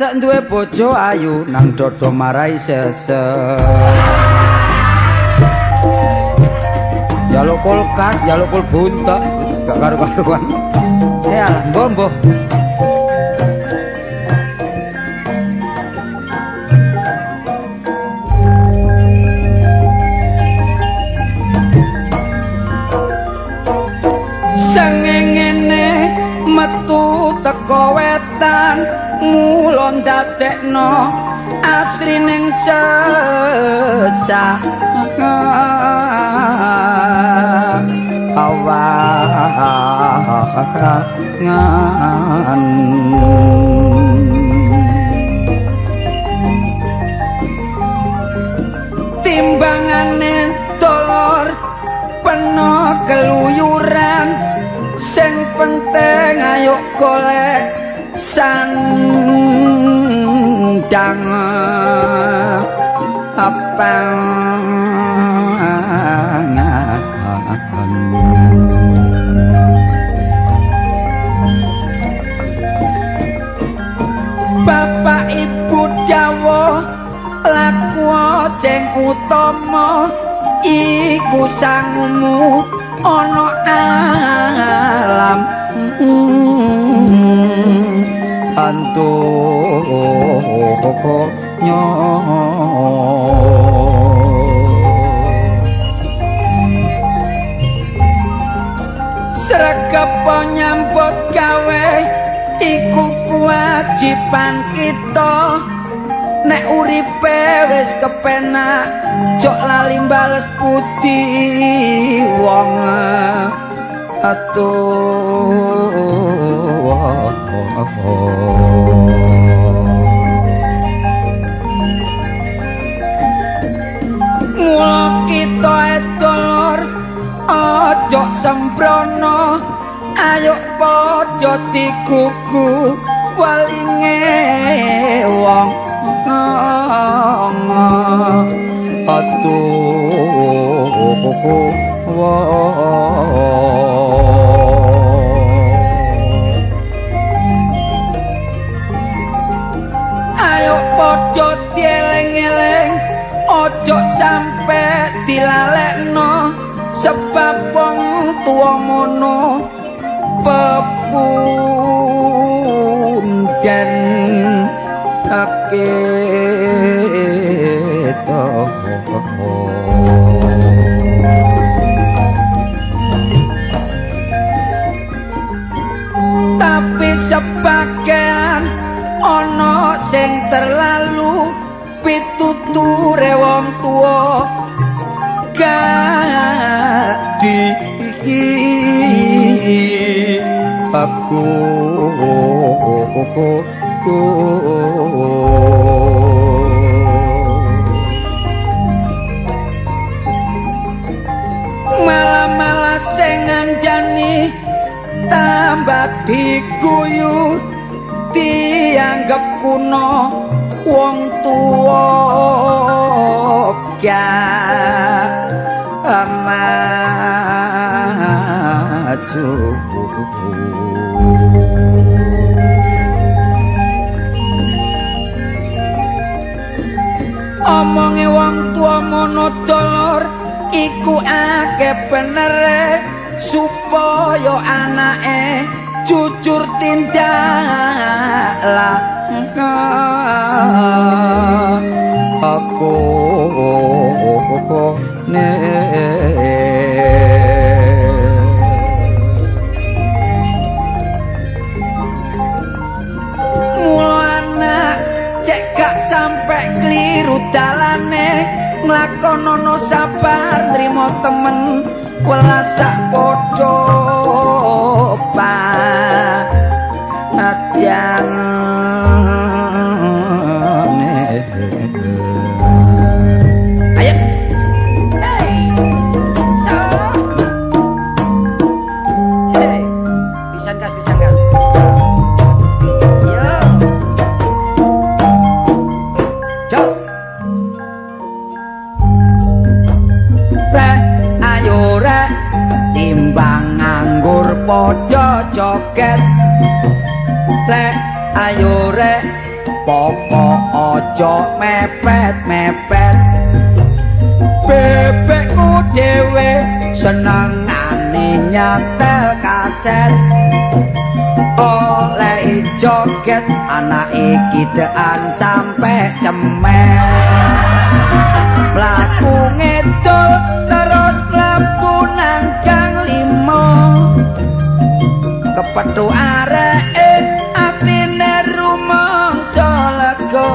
Masa duwe bojo ayu nang dodo marai sesek. Jaluk kulkas, jaluk kul buntek, wis gak karu-karuan. Ya lah, mbah-mbah. Sengengene metu teko wetan mula ndadekno asrining sesah awangan. Timbangane dolor peno keluyuran, sing penting ayo golek sandang apangan. Bapak ibu dawuh laku sing utama iku sangumu ana alam antonya. Sregep nyambut gawe iku kewajiban kita, nek uripe wis kepenak jok lali bales budi wong atuh. Mula kita edolor aja sembrono, ayo padha digugu walinge wong atuh. Ayo padha dieling-eling, aja sampe dilalekno, sebab wong tuwa mono pepunden kita. Tapi sebagian ana sing terlalu pituture wong tuwa gak di aku. Malah-malah sing ngandani tambah diguyu, dianggep kuno wong tuwa gak maju. Omonge wong tuwa mono dolor iku akeh benere, supaya anake jujur tindak aku ne. Mula anak cek gak sampe kliru dalane, nglakonono sabar nrimo temen welas sak padha padane. Ayo. Hey. So. Hey. Pisan gas, pisan gas. Yo. Jos. Rek, ayo rek, timbang nganggur padha joget. Rek, ayo Pokok aja mepet-mepet. Bebekku dhewe senengane nyetel kaset. Oleh joget anake kidean sampe cemen. Mlaku ngedol terus mlebu nang gang 5. Kepethu areke atine rumangsa lega.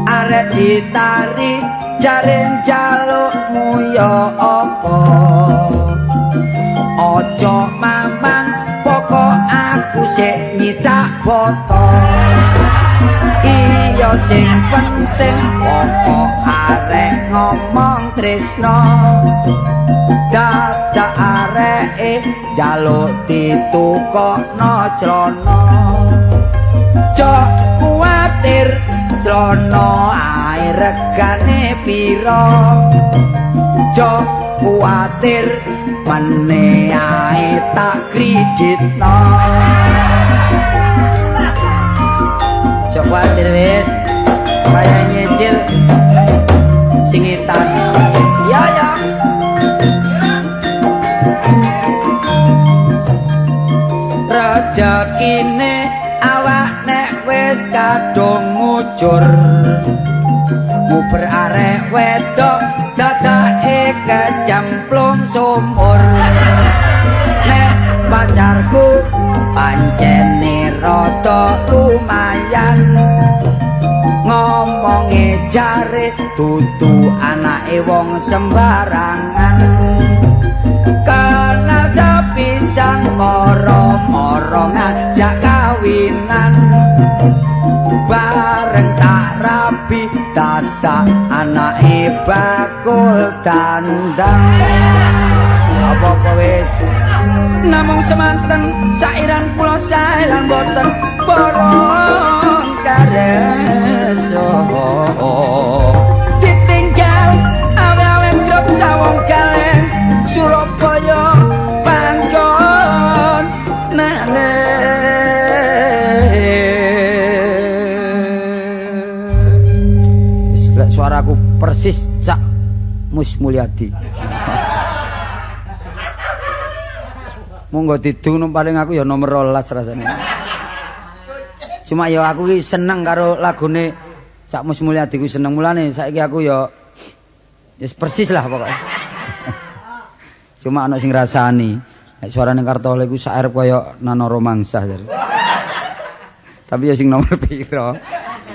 Arek ditari jare njalukmu ya apa. Aja mamang pokok aku sik nyitak boto. Iya sing penting pokok arek ngomong tresno. Dadak areke njaluk ditukokno crana. Jok kuwatir crana ae regane pira. Jok kuwatir mene ae tak kreditno. Jok kuwatir wis kaya nyicil singitan. Ya ya. Rejekine awak nek wis kadung ngucur. Nguber arek wedok dadake kecemplung sumur. Nek pacarku pancene rada lumayan. Ngomonge jare dudu anake wong sembarangan. Kenal sepisan moro-moro ngajak kawinan. Bareng tak rabi dadak anake bakul dandang. Apa-apa wis. Namung semanten sairan kula sae lan boten borong kareso. Ditinggal awe-awe grup sawong kaleng Surabaya panggon nane. Lek suaraku persis Cak Mus Mulyadi. Monggo didung paling aku ya nomor 12 rasane. Cuma ya aku ki seneng karo lagune Cak Mus Mulyadi ku seneng, mulane saiki aku ya wis persis lah pokoke. Cuma ana sing ngrasani nek suarane Kartolo iku sak arep kaya Nano Romangsah jare. Tapi ya sing nomor pira.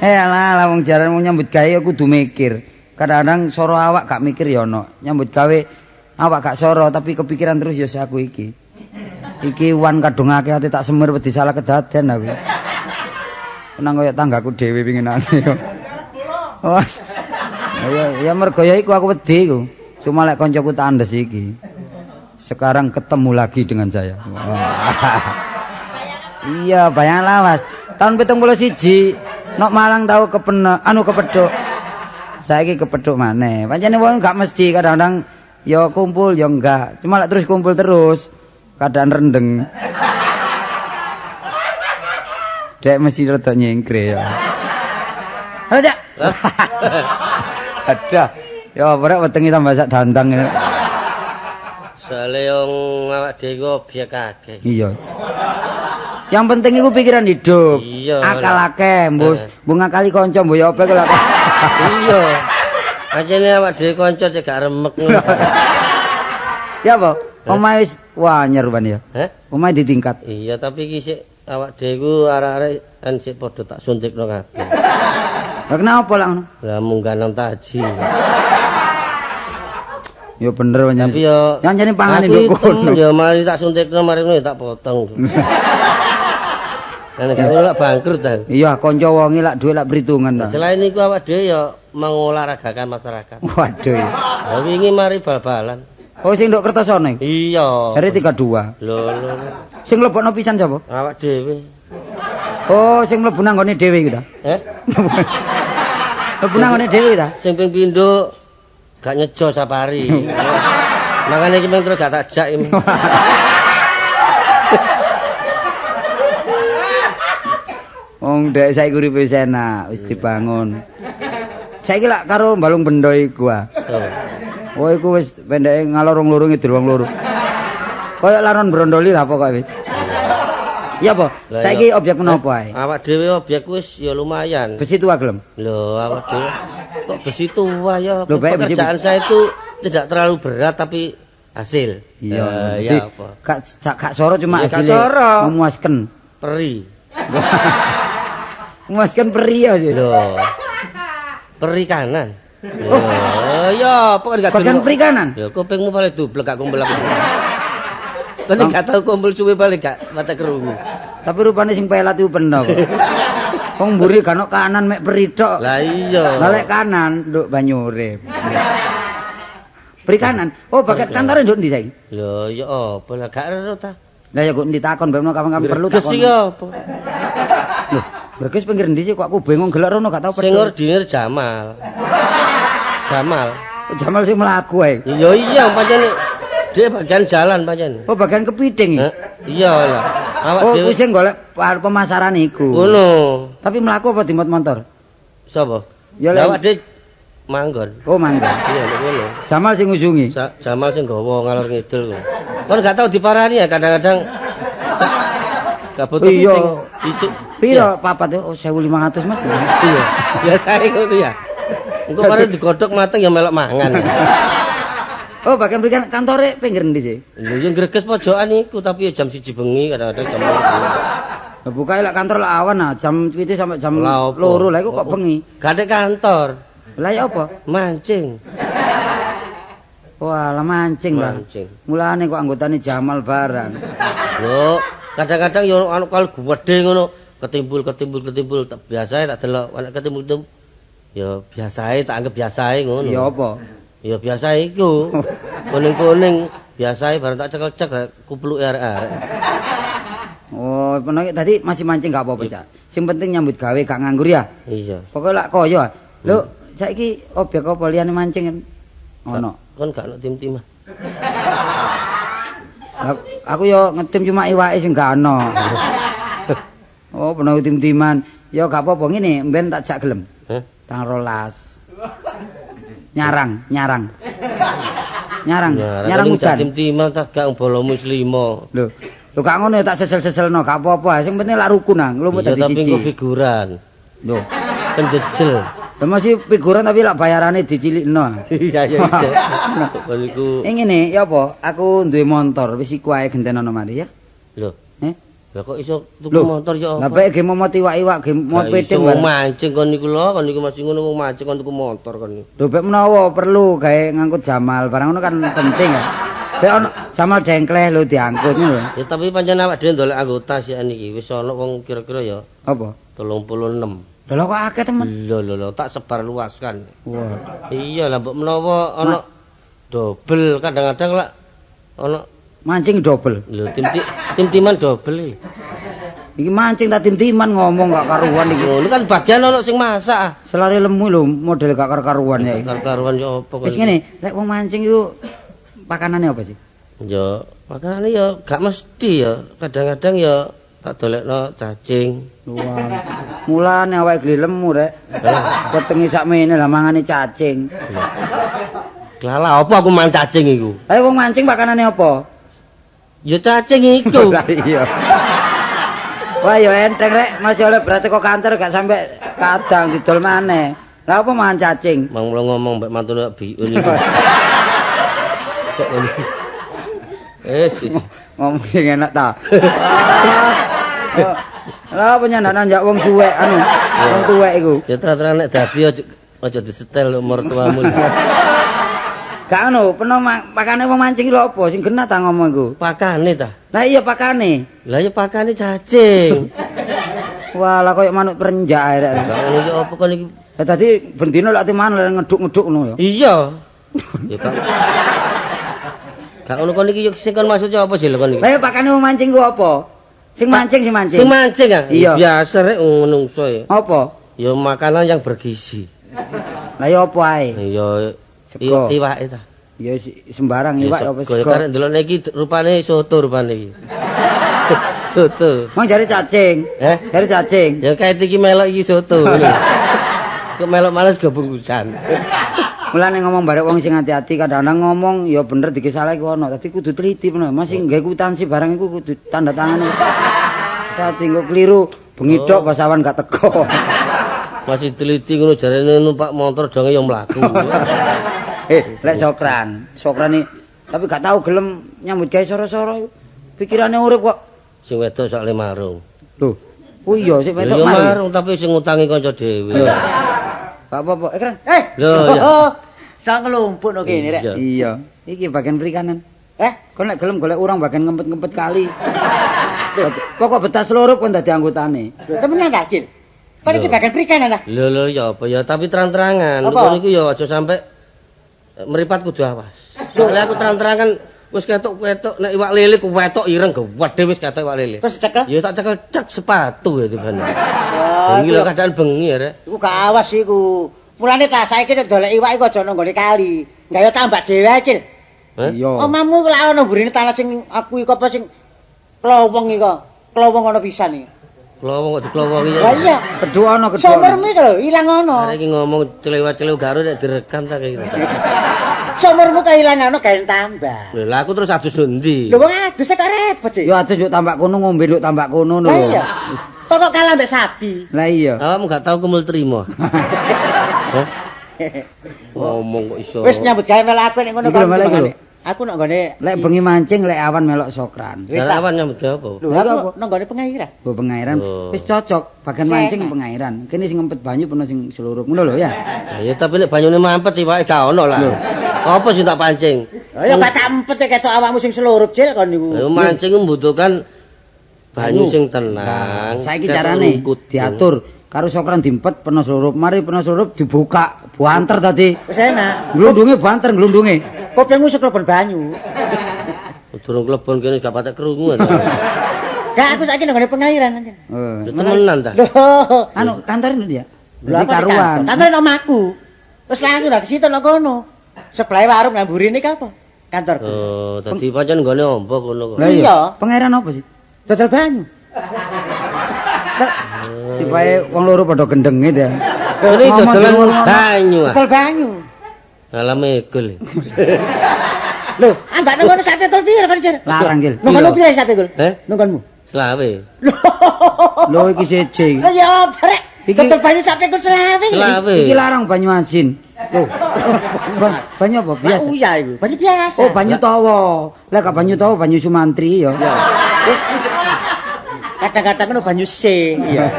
Alah lah wong jaran wong nyambut gawe ya kudu mikir. Kadang-kadang soro awak gak mikir ya ana. Nyambut gawe awak gak soro tapi kepikiran terus ya aku iki. Iki wan kadung akeh ate tak semir wedi salah kedaden aku. Nang kaya tanggaku dhewe pinginane yo. Wes. Ya mergo ya iku aku wedi iku. Cuma lek koncoku tak andes iki. Sekarang ketemu lagi dengan saya. Iya, bayang lawas. Tahun 71 nok Malang tau kepene anu kepethuk. Saiki kepethuk maneh. Pancene wong gak mesti kadang-kadang ya kumpul ya enggak. Cuma lek terus kumpul terus keadaan rendeng. Dek mesti rada nyengkre ya. Halo, Cak. Ada. Ya ora wetenge tambah sak dandang. Soale wong awak dhewe iku obyek akeh. Iya. Yang penting iku pikiran hidup. Iya. Akal akeh, mbus. Mbok ngakali kanca mbok ya apa iku lak. Iya. Pancene awak dhewe kanca cek gak remek ngono. Ya apa? Omahe wis wah nyer ban ya. Heh? Omahe ditingkat. Iya, tapi iki sik awak dhewe iku arek-arek kan sik padha tak suntikno kabeh. Lah kenapa lak ngono? Lah munggah nang taji. Ya bener pancen. Tapi ya pancene pangane nduk kono. Ya mari tak suntikno mari ngono ya tak potong. Lah nek ngono lak bangkrut ta. Iya, kanca wonge lak dhuwit lak perhitungan ta. Selain iku awak dhewe ya mengolahragakan masyarakat. Waduh. Lah wingi mari bal-balan. Oh sing nduk Kertosono iku? Iya. Jare 32. Lho lho. Sing mlebokno pisan sapa? Awak dhewe. Oh, sing mlebu nang nggone dhewe iku ta? Eh? Mlebu nang nggone dhewe ta? Sing ping pindho gak nyejo sapari. Makane iki mung terus gak tak jak iki. Wong dhek saiki uripe wis enak, wis dibangun. Saiki lak karo Balung Bendo iku ah. Oh iku wis pendeke ngalor wong loro ngidul wong loro. Kaya laron brondoli lah pokoke wis. Ya apa? Saiki objek menapa ae? Awak dhewe objek wis ya lumayan. Besi tua gelem. Lho, awak dhewe kok besi tua ya. Lho, pekerjaan saya itu tidak terlalu berat tapi hasil. Iya, ya apa? Gak soro cuma hasil. Memuaskan. Peri. Memuaskan peri ya sih. Lho. Perikanan. Oh, ya apa kan gak bagian perikanan? Ya kupingmu paling dublek gak kumpul aku. Kan gak tau kumpul suwe paling gak mata kerungu. Tapi rupane sing pelat iku peno kok. Wong mburi gak ono kanan mek peri tok. Lah iya. Lah lek kanan nduk banyu urip. Perikanan. Oh, bagian kantore nduk ndi saiki? Lho, ya apa lah gak ero ta. Lah ya kok ndi takon ben kapan-kapan perlu takon. Greges iki apa? Lho, Greges pinggir ndi sih kok aku bingung gelek rono gak tau pedhot. Sing ordinir Jamal. Jamal. Jamal sing mlaku ae. Iya iya pancen dia bagian jalan pancen. Oh, bagian kepiting iki. Iya lah. Awak dhewe sing golek pemasaran iku. Ngono. Tapi mlaku apa dimot motor? Sapa? Ya awak dhewe manggon. Oh, manggon. Iya nek ngono. Jamal sing ngusungi. Jamal sing gawa ngalor ngidul kok. Kon gak tau diparani ya kadang-kadang. Gak butuh iya. Isuk piro papat oh 1500 Mas. Iya. Biasane ngono ya. Engko karo digodhog mateng ya melok mangan. Oh, bagian berikan kantore pinggir endi sih? Lho ya greges pojokan iku tapi ya jam 1 bengi kadang-kadang jam 2. Lah bukae lek kantor lek awan ah jam 7 sampai jam 2 lah iku kok bengi. Gak ada kantor. Lah ya apa? Mancing. Wah, lah mancing ta. Mancing. Mulane kok anggotane Jamal barang. Lho, kadang-kadang yo anu kal gedhe ngono, ketimbul tak biasae tak delok nek ketimbul ya biasae tak anggap biasae ngono. Ya apa? Ya biasa iku. Kuning-kuning biasae bareng tak cekel-cek kupluke arek-arek. Oh, peno tadi masih mancing gak apa-apa, Cak. Sing penting nyambut gawe gak nganggur ya. Iya. Pokoke lak kaya. Lho, saiki objek apa liyane mancing kan? Ono. Kon gak ono tim-timan. Aku yo ngetim cuma iwake sing gak ono. Oh, peno tim-timan. Ya gak apa-apa ngene, mben tak jak gelem. Heh. Tang 12. Nyarang udan. Tim-timan tak gak bolomu wis 5. Lho, lho gak ngono ya tak sesel-seselno, gak apa-apa. Sing penting lak rukun ah, nglumut dadi siji. Tapi engko figuran. Lho, penjejel. Lah masih figuran tapi lak bayarane dicilikno. Iya iya. Kok niku. Ngene, ya apa? Aku duwe motor, wis iku ae gentenono mari ya. Lho. Eh? Lah kok iso tuku motor ya apa? Lah pek ge momot iwak-iwak ge mot piting wong mancing kon niku lho, kon niku masih ngono wong mancing kon tuku motor kon niku. Lho pek menawa perlu gawe ngangkut Jamal, barang ngono kan penting ya. Pek ono Jamal dengkleh lho diangkut ngono lho. Ya tapi pancen awak dhewe ndolek anggota sik niki wis ono wong kira-kira ya. Apa? 36. Lho kok akeh temen. Lho lho lho tak sebar luaskan. Wah. Iya lah mbok menawa ono dobel kadang-kadang lak ono mancing dobel. Lho tim-timan dobel iki. Iki mancing ta tim-timan ngomong gak karuan iki. Ngono kan bagian ono sing masak. Selare lemu lho model gak karuan ya. Karuan ya apa kok. Wis ngene, lek wong mancing iku pakanane apa sih? Ya, pakanane ya gak mesti ya. Kadang-kadang ya tak dolekno cacing. Wah. Mulane awake geli lemu rek. Wetenge sakmene lah mangane cacing. Lah apa aku mangan cacing iku? Lah wong mancing pakanane apa? Ya cacing iku. Lah iya. Wah ya enteng rek, masih oleh beras teko kantor gak sampe kadang didol maneh. Lah apa mangan cacing? Mang mulo ngomong mbek mantune biun iku. Kok ngono. Wis. Ngomong sing enak ta. Lah apa nyandak-nyandak wong suwek anu, wong tuwek iku. Ya terang-terang nek dadi aja disetel mertuamu. Gak ngono, peno pakane wong mancing lho apa sing genah ta ngomong iku? Pakane ta? Lah iya pakane. Lah iya pakane cacing. Wah, lah koyo manuk perenjak ae rek. Lah ngono iki apa kon iki? Lah dadi bendina lak manuk ngeduk-ngeduk ngono ya. Iya. Ya Kak. Gak ngono kon iki sing kon maksudnya apa sih lho kon iki? Lah iya pakane wong mancing ku apa? Sing mancing sing mancing. Sing mancing ah? Iya. Biasa rek menungso ya. Apa? Ya makanan yang bergizi. Lah ya apa ae? Ya sego. Iwake ta. Ya sembarang iwak apa sego. Ya karek ndelokne iki rupane soto rupane iki. Soto. Mang jare cacing. Eh? Jare cacing. Ya kae iki melok iki soto. Kok melok males go bungkusan. Mulane ngomong barek wong sing hati-hati kadang-kadang ngomong ya bener dike salah iku ono. Dadi kudu teliti bener. Masih nggawe kwitansi barang iku kudu tanda tangan. Dadi engko keliru bengi tok pas awan gak teko. Masih teliti ngono jarene numpak motor donge ya mlaku. Lek Sokran, Sokran iki tapi gak tau gelem nyambut gawe soro-soro iku. Pikirane urip kok. Sing wedok sok le marung. Lho. Oh iya sing wedok Ya marung. marung tapi sing ngutangi kanca dhewe. Gak apa-apa. Keren. Lho ya. Sang nglumpuk no kene rek. Iya. Iki bagian perikanan. Eh, Kon nek gelem golek urang bagian ngempet-ngempet kali. Pokok betas loro kon dadi anggotane. Lho, temenan ta, Cil? Kon iki bagian perikanan ta? Lho lho ya apa ya tapi terang-terangan. Apa? Kon iku ya aja sampe meripat kudu awas. Soale aku terang-terangan wis ketok-ketok nek iwak lele ku wetok ireng gedhe wis ketok iwak lele. Terus cekel? Ya tak cekel cek sepatu ya tibane. Bengi lho keadaan bengi ya rek. Iku gak awas iku. Mulane ta saiki nek dolek iwak iku aja nang nggone kali. Gawe tambak dhewe ae, Cil. Hah? Iya. Omamu iku lak ono mburine tanah sing aku iku apa sing klowong iku. Klowong ono pisan iki. Klowong kok diklowongi ya. Lah iya. Kedua ono kedua. Sumurmu iki lho ilang ono. Arek iki ngomong celewa-celew garo nek direkam ta kaya gitu. Sumurmu kehilangan ono gawe tambah. Lho lah aku terus adus ndi? Lho wong adus kok repot sih. Ya adus yo tambak kono ngombe nduk tambak kono lho. Lah iya. Kok kalah mbek sapi. Lah iya. Awakmu gak tau kemul trimo. Hah? Ngomong kok iso. Wis nyambut gawe melok aku nek ngono Iki lho, melok iki lho. Aku nek nggone Lek bengi mancing lek awan melok Sokran. Wis Lah awan nyambut gawe apa? Lho Lah, aku apa? nang nggone pengairan. Go pengairan Oh. wis cocok bagian mancing pengairan. Kene sing ngempet banyu peno sing seluruh ngono lho ya. Lah ya tapi nek banyune mampet iwake gak ono lah. Apa sing tak pancing? Lah ya gak tak empet e ketok awakmu sing selurup Cil kon niku. Lah mancing ku membutuhkan banyu sing tenang. Saiki ketok carane rungkut. diatur karo Sokran diempet peno selurup, mari peno selurup dibuka banter tadi. Wis enak. Glundunge banter glundunge. Kupingmu seklebon banyu. Durung klebon kene gak patek krungu ta. Gak aku saiki nang nggone pengairan anjen. Eh, Lho temenan ta. Lho. Anu kantor ini ya. Lho Dadi apa karuan. Kantor nang omahku. Wis langsung dari situ nang kono. Sebelah warung nang mburine ki apa? Kantorku. Oh, dadi pancen nggone ombo kono kok. Lah iya. Iya. Pengairan apa sih? Dodol banyu. Tibae wong loro padha gendenge ta. Ini Ngomong dodolan dirungokno. banyu ah. Dodol banyu. Alah megul. Lho, ambak nang kono sak pikul piro kon, Cil? Larang, Gil. Nang kono piro sak pikul? Eh? Nang kono. Selawe. Lho iki seje. Lho ya apa rek? Iki- Dodol banyu sak pikul selawe iki. Selawe. Iki larang banyu asin. Lho, Banyu apa biasa? Biasa. Iya iku, banyu biasa. Oh, banyu tawa. Lah gak banyu tawa banyu Sumantri ya. Wis kadang-kadang ngono banyu sing. Iya.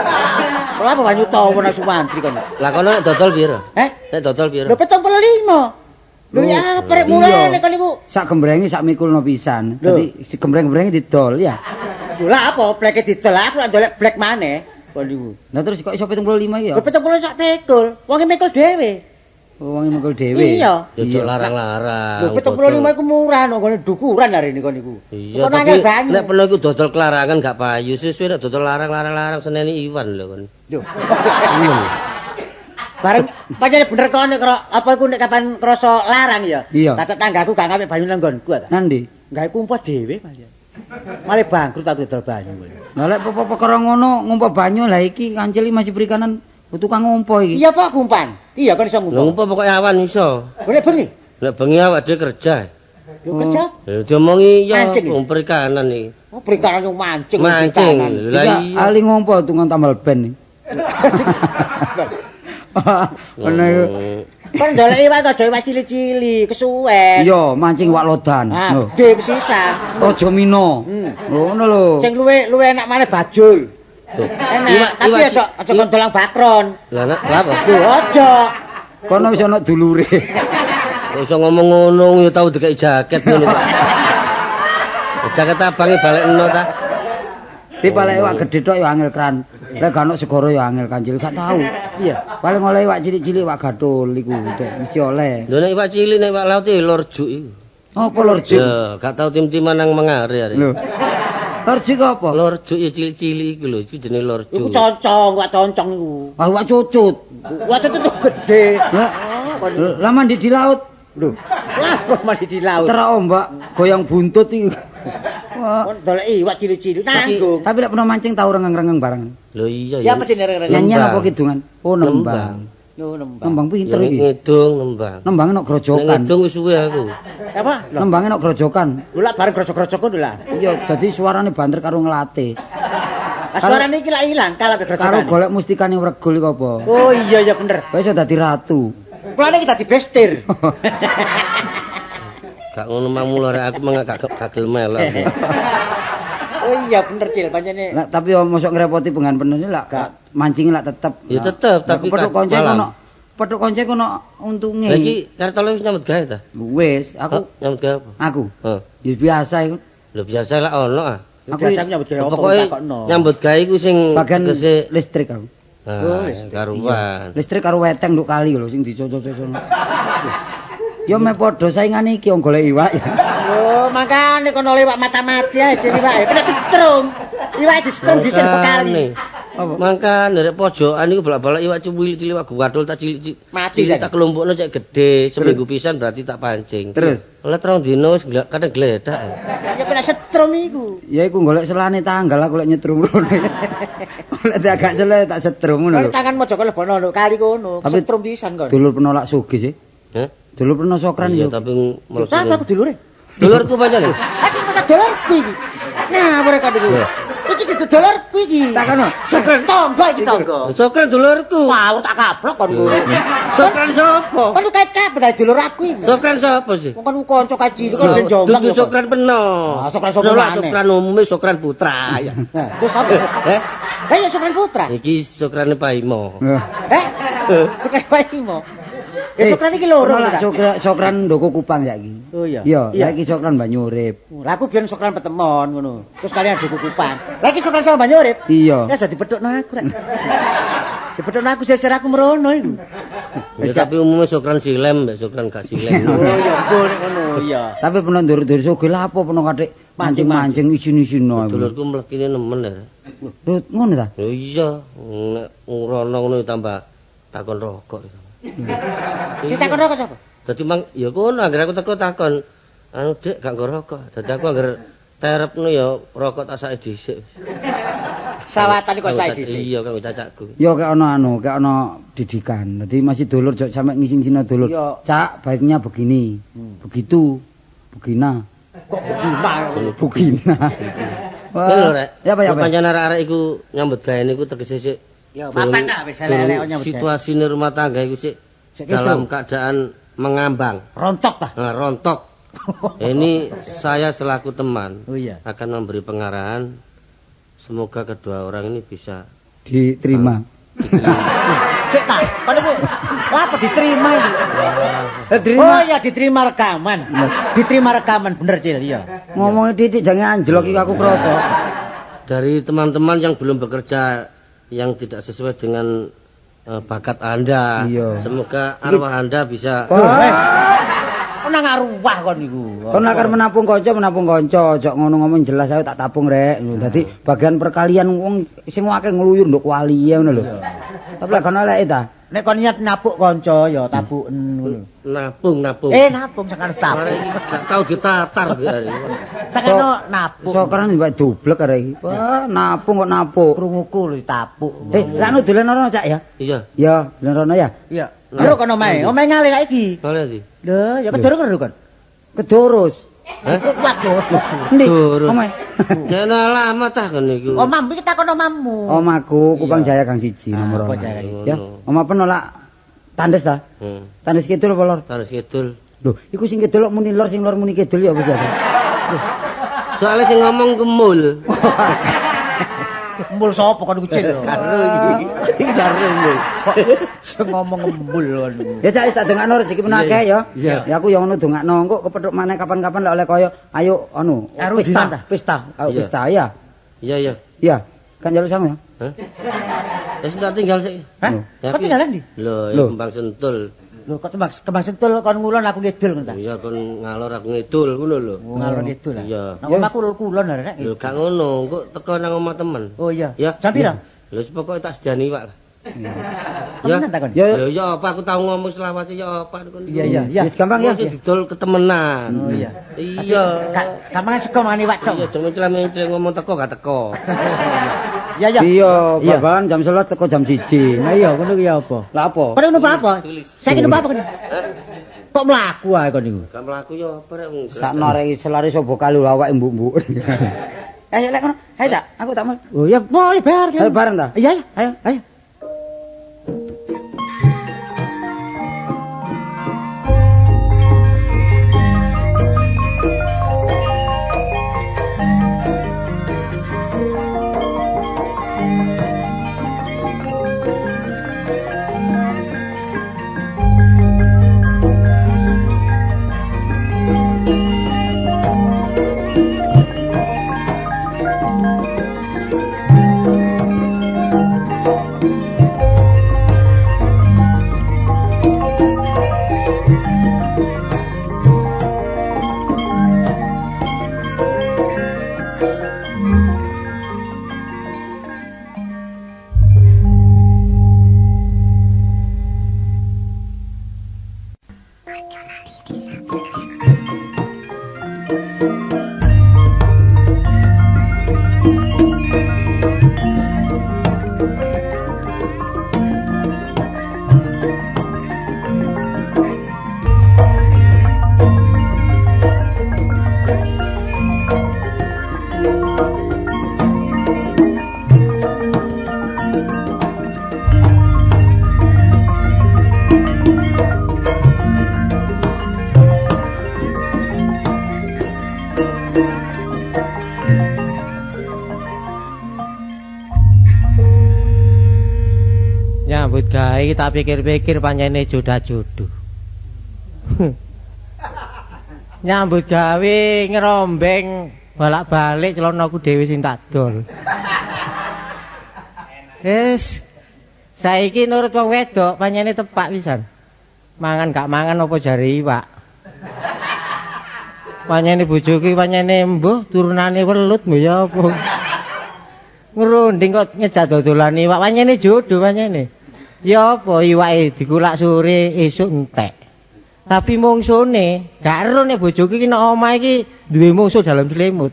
Ora apa banyu tawa nang Sumantri kono. Lah kono nek dodol piro? Eh? Nek dodol piro? Lho 75. Lho ya apa rek mulane kon niku. Sak gembrenge sak mikulno pisan. Lho. Dadi si gembreng-gembrenge didol ya. Lho lah apa bleke didol aku lak ndolek blek maneh kon niku. Lah terus kok iso 75 iki ya? Lho 70 sak pikul. Wonge mikul dhewe. Oh, wonge mikul dhewe. Iya. Ya ojo larang-larang. Lho 75 iku murah nang ngene dukuran hari ini kon niku. Iya, Kono tapi angel banyu. nek peno iku dodol kelarangan gak payu. Suwe-suwe nek dodol larang-larang-larang seneni Iwan lho kon. Lho. Bareng pancen bener kon nek apa iku nek kapan krasa larang ya. Iya. Lah tetanggaku gak ngapik banyu nang nggonku ta. Nandi? Gawe kumpul dhewe pancen. Malah bangkrut aku dodol banyu. Lah lek apa perkara ngono ngumpa banyu lah iki kancil iki masih perikanan tukang ngumpa iki. Iya apa kumpan? Iya kon iso Lho ngumpul. ngumpul pokoke awan iso. Boleh bengi. Nek bengi awak dhewe kerja. Lho kerja. Lho diomongi ya Mancing iki? wong perikanan iki. Oh perikanan yo mancing. Mancing. perikanan. Lah Iki iya. ahli ngumpa tukang tambal ben. Ngono iku. Kon ndolek iwak aja iwak cilik-cilik, kesuwen. Iya, mancing wak lodan. Ah, Lho. gede sisa. Raja Mina. Ngono lho. Sing luwe luwe enak maneh bajul. Enak, Iwak- tapi iwak aja aja kon dolang bakron. Lah nek lha apa? Lho aja. Kono wis ana dulure. Kok iso ngomong ngono ya tau dikeki jaket ngono kok. Jaket abange balekno ta. Di paling iwak gedhe tok ya angel kran. Lek gak ono segara ya angel kancil, gak tau. Iya. Paling oleh iwak cilik-cilik iwak gathul iku, Dek, mesti oleh. Lho nek iwak cilik nek iwak laut ya lorjuk iku. Apa lorjuk? Ya, gak tau tim-timan nang mengare arek. Lho. Lorjuk apa? Lorjuk ya cilik-cilik iku lho, iku jenenge lorjuk. Iku concong, iwak concong iku. Wah, iwak cucut. Iwak cucut tuh gede. Lah, lah mandi di laut. Lho, lah kok mandi di laut. Terak ombak, goyang buntut iku. Kon dolek iwak cilik-cilik nanggung. Tapi lek pernah mancing tau rengeng-rengeng bareng. Lho iya ya. Apa sih rengeng-rengeng? Nyanyian apa kidungan? Oh nembang. Oh nembang. Nembang pinter iki. Ngidung nembang. Nembang nok grojokan. Ngidung wis suwe aku. Apa? Nembange nok grojokan. Lho lak bareng grojok-grojok ngono lah. Iya, dadi suarane banter karo ngelate. Suarane iki lak ilang kalah grojokan. Karo golek mustikane Wregul iku apa? Oh iya iya bener. Kok iso dadi ratu. Kulane iki dadi bestir. Gak ngono mang mulo rek aku meng gak gagel melok. Oh iya bener Cil pancene. Lah tapi yo mosok ngrepoti pengan pener lak mancing lak tetep. Ya tetep tapi petuk konco ono. Petuk konco ono untunge. Lah iki Kartolo wis nyambut gawe ta? Wis, aku nyambut gawe apa? Aku. Heeh. Ya biasa iku. Lho biasa lak ono ah. Aku biasa nyambut gawe apa takokno. Nyambut gawe iku sing bagian listrik aku. Oh, karuan. Listrik karo weteng nduk kali lho sing dicocok-cocok. Ya meh padha saingane iki wong golek iwak ya. Oh, makane kono iwak mata-mati ae jenenge iwak. Kena setrum. Iwak disetrum dhisik kali. Apa? Mangkane rek pojokan iku bolak-balik iwak cilik-cilik iwak guwadul tak cilik-cilik. Mati tak kelompokno cek gedhe, seminggu pisan berarti tak pancing. Terus oleh 3 dino wis kadang gledak. Ya kena setrum iku. Ya iku golek selane tanggal aku lek nyetrum rene. Lek agak sele tak setrum ngono lho. Tangan mojo lebono lho kali kono, setrum pisan kon. Dulur penolak sugih sih. Heh? Dulur pernah sokran yo. Tapi mlebu. Sapa aku dulure? Dulurku pancen. Iki masa dulurku iki. Ngawur kok niku. Iki dudu dulurku iki. Tak kono. Sokran tangga iki tangga. Sokran dulurku. Wah, tak kablok kon kuwi. Sokran sapa? Kon kait kabeh dari dulur aku iki. Sokran sapa sih? Wong kon kanca kae cilik kon ben jomblang. Dudu sokran peno. Ah, sokran sapa maneh? Sokran umume sokran putra ya. Terus sapa? Heh? Lah ya sokran putra. Iki sokrane Paimo. Heh? Sokran Paimo. Ya sokran iki loro lho. Sokran ndoko Kupang saiki. Oh iya. Iya, saiki sokran Banyurip. Lah aku biyen sokran Petemon ngono. Terus kalian ndoko Kupang. Lah iki sokran sama Banyurip. Iya. Ya jadi pedhokno aku rek. Dipedhokno aku seser aku merono iku. Ya tapi umumnya sokran silem mbek sokran gak silem. Oh iya, engko nek ngono iya. Tapi peno ndur-ndur sugih lha apa peno kathik mancing-mancing isin-isin. Dulurku mlekine nemen ya. Lho ngono ta? Lho iya, nek ngrono ngono tambah takon rokok. Sing takon rokok sapa? Dadi mang ya kono anggere aku teko takon, anu Dik gak nggo rokok. Dadi aku anggere terepno ya rokok tak sake dhisik. Sawatan kok sae dhisik. Iya kanggo cacakku. Ya kek ono anu, kek ono didikan. Dadi masih dulur jok sampe ngising-ngisino dulur. Cak, baiknya begini. Begitu. Begina. Kok begina? Begina. Lho rek. Ya apa ya? Pancen arek-arek iku nyambut gawe niku tegese sik. Ya mapan ta wis elek-elek nyambut gawe. Situasine rumah tangga iku sik dalam keadaan mengambang. Rontok ta? Nah, rontok. Ini saya selaku teman oh, iya. akan memberi pengarahan. Semoga kedua orang ini bisa diterima. Cek ta, apa diterima ini? Oh ya diterima rekaman. Diterima rekaman bener Cil, iya. Ngomongnya titik jangan anjlok iki aku kroso. Dari teman-teman yang belum bekerja yang tidak sesuai dengan bakat Anda. Iya. Semoga arwah Anda bisa. Kok nang arwah kon niku. Kon akar menapung kanca, ojo ngono ngomong jelas aku tak tapung rek. Dadi bagian perkalian wong sing akeh ngluyur nduk wali ngono lho. Tapi lek kono eleke ta. Nek kon niat napuk kanca ya tapuken ngono. Napung. Napung sakano tapuk. Arek iki gak tau ditatar arek. Sakano napuk. Sokran mbak dublek arek iki. Wah, napung kok napuk. Krunguku lho tapuk. Lak nu dolen rono Cak ya? Iya. Ya, dolen rono ya? Iya. Lho kono omahe, omahe ngalih saiki. Ngalih ndi? Lho, ya kedoro kon. Kedorus. Hah? Waduh. Endi? Omahe. Nek alamat ta kon niku. Omahmu iki takon omahmu. Omahku Kupang Jaya Gang 1 nomor 2. Ya, omah penolak tandes ta? Tandes kidul apa lor? Tandes kidul. Lho, iku sing kidul muni lor sing lor muni kidul ya apa sih? Soale sing ngomong kemul. Embul sapa kon iku Cil? Karo iki. Iki karo embul. Sing ngomong embul kon iku. Ya Cak tak dongakno rezeki peno akeh ya. Ya aku ya ngono dongakno engko kepethuk maneh kapan-kapan lek oleh kaya ayo anu pesta, ayo pesta ya. Iya iya. Iya, kan njaluk sangu ya. Hah? Wis tak tinggal sik. Hah? Kok tinggalan ndi? Lho, ya Kembang Sentul. Lho kok Kembang Sentul kon ngulon aku ngidul ngono ta? Iya kon ngalor aku ngidul ngono lho. Ngalor ngidul. Iya. Nang omahku kulon arek. Lho gak ngono, engko teko nang omah temen. Oh iya. Ya. Jam pira? Lho pokoke tak sediani iwak lah. Temenan takon. Ya Ya apa aku tau ngomong selawase ya apa niku. Iya iya iya. Wis gampang ya. Mesti didol ketemenan. Oh iya. Iya. Gampang sego mangan iwak tok. Iya, cuma celah ngomong teko gak teko. Iya iya. Iya, babalan jam 11 teko jam 1. Nah iya ngono ki ya apa? Lah apa? Kono numpak apa? Saiki numpak apa kono? Kok mlaku ae kon niku? Gak mlaku ya apa rek wong. Sakno arek selari sobo kalu awake mbuk-mbuk. Ayo lek kono. Ayo tak, aku tak mau. Oh iya, boleh bar. Ayo bareng ta? Iya, iya. Ayo, Ayo. Nyambut gawe tak pikir-pikir pancene jodah-jodoh. Nyambut gawe ngerombeng bolak-balik celanaku dhewe sing tak dol. Wis saiki nurut wong wedok pancene tepak pisan. Mangan gak mangan apa jare iwak. Pancene bojoku pancene mbuh turunane welut mbuh ya apa. Ngrunding kok ngejak dodolan iwak pancene jodoh pancene. Ya apa iwake dikulak sore esuk entek. Tapi mungsune gak ero nek bojoku iki nek omah iki duwe mungsuh dalam selimut.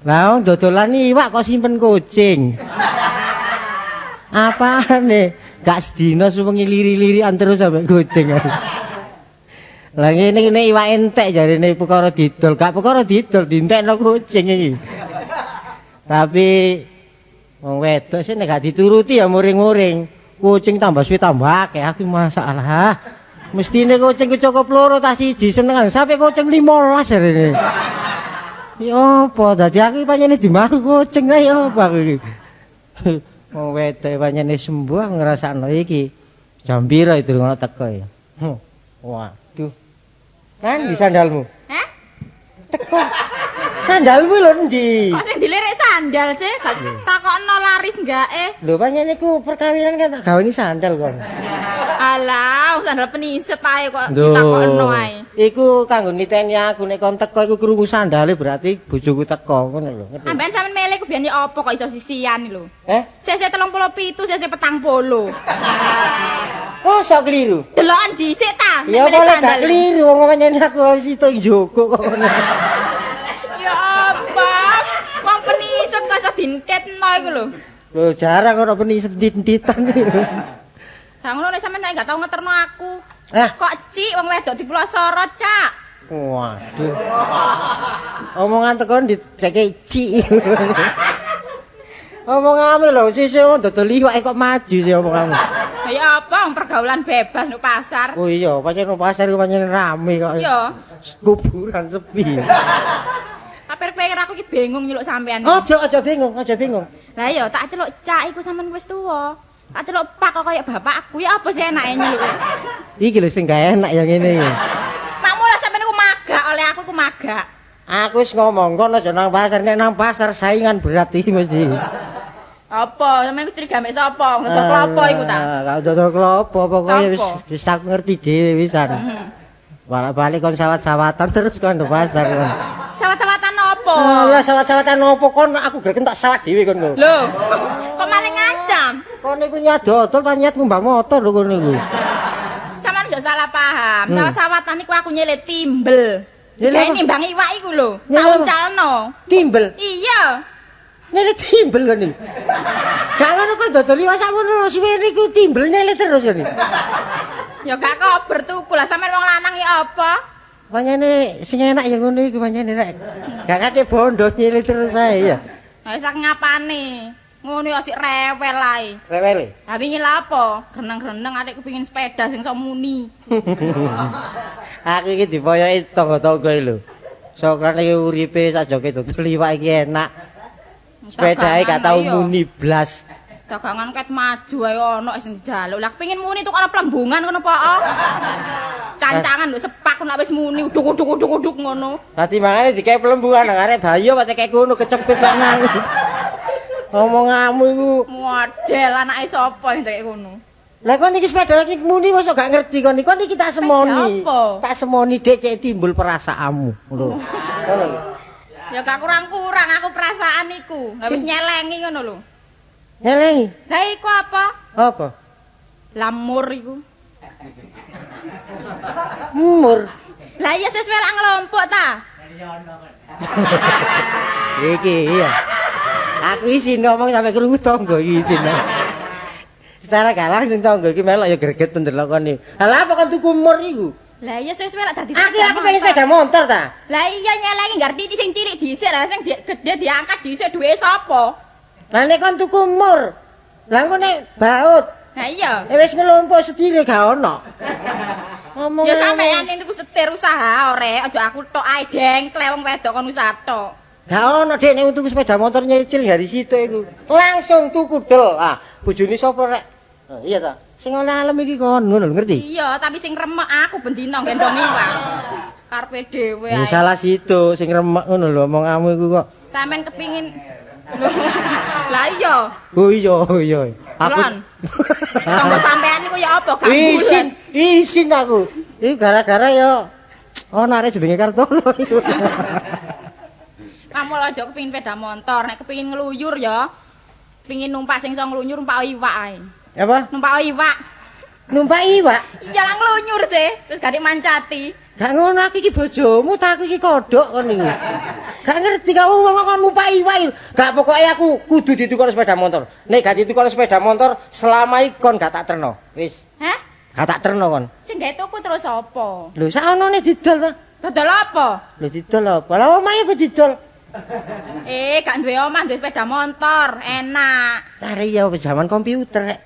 Lah wong dodolan iwak kok simpen kucing. Apane? Gak sedina suwengi liri-lirian terus sampe kucing. Lah ngene iki nek iwak entek jarene perkara didol, gak perkara didol dientekno kucing iki. Tapi wong wedok sih nek gak dituruti ya muring-muring. Kucing tambah suwe tambah akeh, aku masalah. Mestine kucing ku cukup loro ta siji senengan sampe kucing 15 jarene. Ya apa dadi aku pancene dimaru kucing ta ya apa aku iki. Wong wedok pancene sembuh ngrasakno iki. Jam pira itu ngono teko ya. Waduh. Kan di sandalmu? Hah? Teko. Sandalmu lho endi? Kok sing dilirik sandal sih? Gak takokno laris enggake. Lho pancen iku perkawinan kan tak gaweni sandal kon. Alah, sandal peniset ae kok ditakokno ae. Iku kanggo niteni aku nek kon teko iku krungu sandale berarti bojoku teko ngono lho. Ngerti? Amben sampean mele ku biyen apa kok iso sisian lho. Eh? Sese 37, sese 40. Oh, sok keliru. Deloken dhisik ta, Ya nek mele boleh gak sandal. keliru wong pancen aku situ njogo kok ngono. Ya apa? Wong peniset kok iso dintetno iku lho. Lho jarang ono peniset ndit-nditan. Gak ngono nek sampean nek gak tau ngeterno aku. Ah. Kok cik wong wedok dipulosoro, Cak. Waduh. Omongan tekon dikeke cik. Omonganmu lho sisih wong dodol iwak kok maju sih omonganmu. Lah ya apa wong pergaulan bebas nang pasar. Oh iya, pancen nang pasar iku pancen rame kok. Iya. Kuburan sepi. Kapir-pikir aku iki bingung nyeluk sampean. Aja aja bingung, aja bingung. Lah iya tak celuk Cak iku sampean wis tuwa. Tak celuk Pak kok kaya bapakku. Ya apa sih enake nyeluk? Iki lho sing gak enak ya ngene iki. Makmu lah sampean iku magak oleh aku iku magak. Aku wis ngomong kon aja nang pasar, nek nang pasar saingan berat iki mesti. Apa? Sampeyan iku curiga mek sapa? Ngedol klopo iku ta? Gak dodol klopo, pokoke wis Sapa? wis aku ngerti dhewe wisan. Balik-balik kon sawat-sawatan terus kon nang pasar kon. Sawat-sawatan opo? Lah sawat-sawatan opo kon aku gak tak sawat dhewe kon. Lho, kok malah ngancam? Kon iku nyat dodol ta nyat ngumbah motor lho kono iku. Sampeyan aja salah paham. Sawat-sawatan iku aku nyele timbel. Nyele Gawe nimbang iwak iku lho. Nyele Tak apa? uncalno. Timbel. Iya. Nyele timbel kon iki. Gak ngono kon dodol iwak sakmono suwene iku timbel nyele terus kon iki. Ya gak kober tuku lah sampeyan wong lanang ya apa? Pancene sing enak ya ngono iku pancene rek. Gak kate bondo nyele terus ae ya. Lah wis ngapane? Ngono ya sik rewel ae. Rewele. Lah wingi lha apa? Greneng-greneng atik kepengin sepeda sing sok muni. Aku iki dipoyoki tangga-tangga iki lho. Sokran iki uripe sajoke dodol iwak iki enak. Sepedae gak tau muni blas. Dagangan ket maju ae ono sing dijaluk. Lah kepengin muni tuku ana plembungan ngono po. Cancangan nduk sepak nek wis muni uduk-uduk-uduk-uduk ngono. Lah timbangane dikek plembungan nang arek bayi apa tekek kono kecepit kok nangis. Omonganmu iku. Model anake sapa sing tekek kono? Lah kon iki sepeda iki muni mosok gak ngerti kon iki. Kon iki tak semoni. Apa? Tak semoni Dik cek timbul perasaanmu. Ngono. Ngono lho. Ya gak kurang-kurang aku perasaan iku. Lah wis nyelengi ngono lho. Nyelengi. Lah iku apa? Apa? Lamur iku. Mur. Lah iya sesuai lak nglompok ta? Iki iya. Aku isin ngomong sampe krungu tangga iki isin. Secara gak langsung tangga iki melok ya greget ndelok kon iki. Lah apa kon tuku mur iku? Lah iya sesuai lak dadi Aku aku pengen sepeda motor ta. Lah iya nyelengi ngerti sing cilik dhisik lah sing gede diangkat dhisik duwe sapa? Lah nek kon tuku mur, lah engko nek baut, Lah iya. wis ngelompok sedire gak ono. Ngomong Ya sampeyan ning tuku setir usaha ore, aja aku tok ae dengkle wong wedok kon usaha tok. Gak ono Dik nek tuku sepeda motor nyicil dari situ iku. Langsung tuku del. Ah, bojone sapa rek? Oh, iya ta. Sing oleh alem iki kon ngono lho ngerti? Iya, tapi sing remek aku bendina gendong iwak. Karepe dhewe Ya ae. salah situ sing remek ngono lho omonganmu iku kok. Sampeyan kepingin Lah iya. Oh iya iya. Aku Kulon. Tangga sampean niku ya apa gak isin, isin aku. Iki gara-gara ya ono arek jenenge Kartono iku. Kamu aja kepingin sepeda motor, nek kepingin ngluyur ya. Pingin numpak sing iso ngluyur numpak iwak ae. Apa? Numpak iwak. Numpak iwak? Iya lah ngluyur sih, terus gak mancati. Gak ngono aku iki bojomu ta aku iki kodhok kon iki. Gak ngerti kamu wong kok numpak iwak iki. Gak pokoke aku kudu ditukar sepeda motor. Nek gak ditukar sepeda motor selama iki kon gak tak terno. Wis. Hah? Gak tak terno kon. Sing gawe tuku terus apa? Lho sakonone didol ta? Dodol apa? Lho didol apa? Lah omahe apa didol? Gak duwe omah, duwe sepeda motor, enak. Tare ya zaman komputer rek.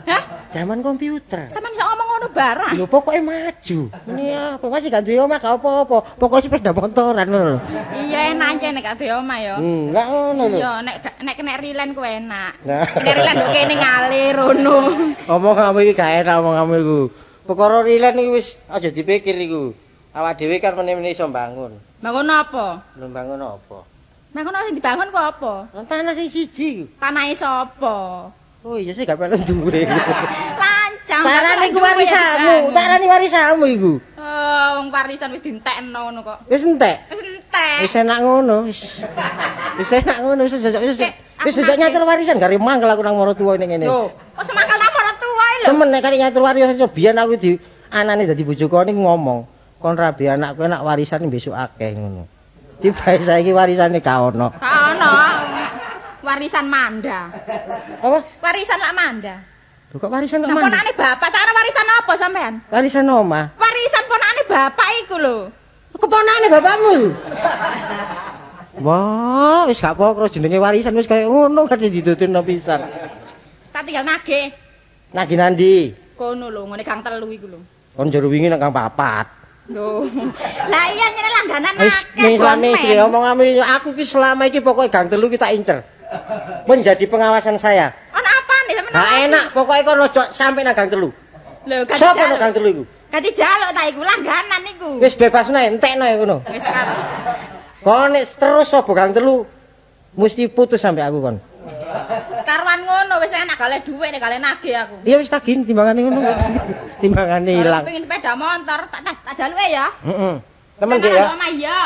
Hah? Zaman komputer. Sampeyan iso ngomong ngono barang. Lho pokoke maju. Ini apa masih gak duwe omah gak apa-apa. Pokoke sepeda motoran ngono lho. Iya enak aja nek gak duwe omah ya. Lah ngono lho. Iya, nek kena rilen ku enak. Nah. Kena rilen nduk kene ngalir ngono. Omonganmu iki gak enak omonganmu iku. Perkara rilen iki wis aja dipikir iku. Awak dhewe kan meneh-meneh iso bangun. Bangun apa? Lho bangun apa? Bangun sing dibangun ku apa? Lah tanah sing siji iku. Tanahe sapa? Oh iya sih gak perlu duwe. Lancang. Tarane iku warisanmu, tarane warisanmu iku. Oh, wong warisan wis dientekno ngono kok. Wis entek. Wis entek. Wis enak ngono, wis. Wis enak ngono, wis wis Aku nyatur warisan gare mangkel aku nang maratuwa ning ngene. Lho, kok semangkal nang maratuwa lho. Temen nek kare nyatur warisan biyen aku di anane dadi bojo kon ngomong, kon rabi anakku enak warisan besok akeh ngono. Tibae saiki warisane gak ono. Gak ono. Warisan manda. Apa? Warisan lak manda. Lho kok warisan kok Lah manda? ponakane bapak, sakno warisan apa sampean? Warisan omah. Warisan ponakane bapak iku lho. Keponakane bapakmu iku. Wah, wis gak pokro jenenge warisan wis kaya ngono kan dituturno pisan. Tak tinggal nagih. Nagih nandi? Kono lho, ngene gang 3 iku lho. Kon jero wingi nang gang 4. Lho. Lah iya nyene langganan Wis akeh. ning selama bonmen. iki omonganmu aku ki selama iki pokoke gang 3 ki tak incer. Menjadi pengawasan saya. Ono apane sampean? Gak enak, pokoke kon ojo sampe nang gang 3. Lho, gak Sopo nang gang 3 iku? Gak dijaluk ta iku langganan iku. Wis bebas nae, entekno ya ngono. Wis karo. Kon nek terus sapa gang 3 mesti putus sampe aku kon. Wis karuan ngono wis enak gak oleh dhuwit nek gak oleh nagih aku. Iya wis tagih timbangane ngono. Timbangane ilang. Pengen sepeda motor tak jaluke ya. Heeh. Temen Dik ya.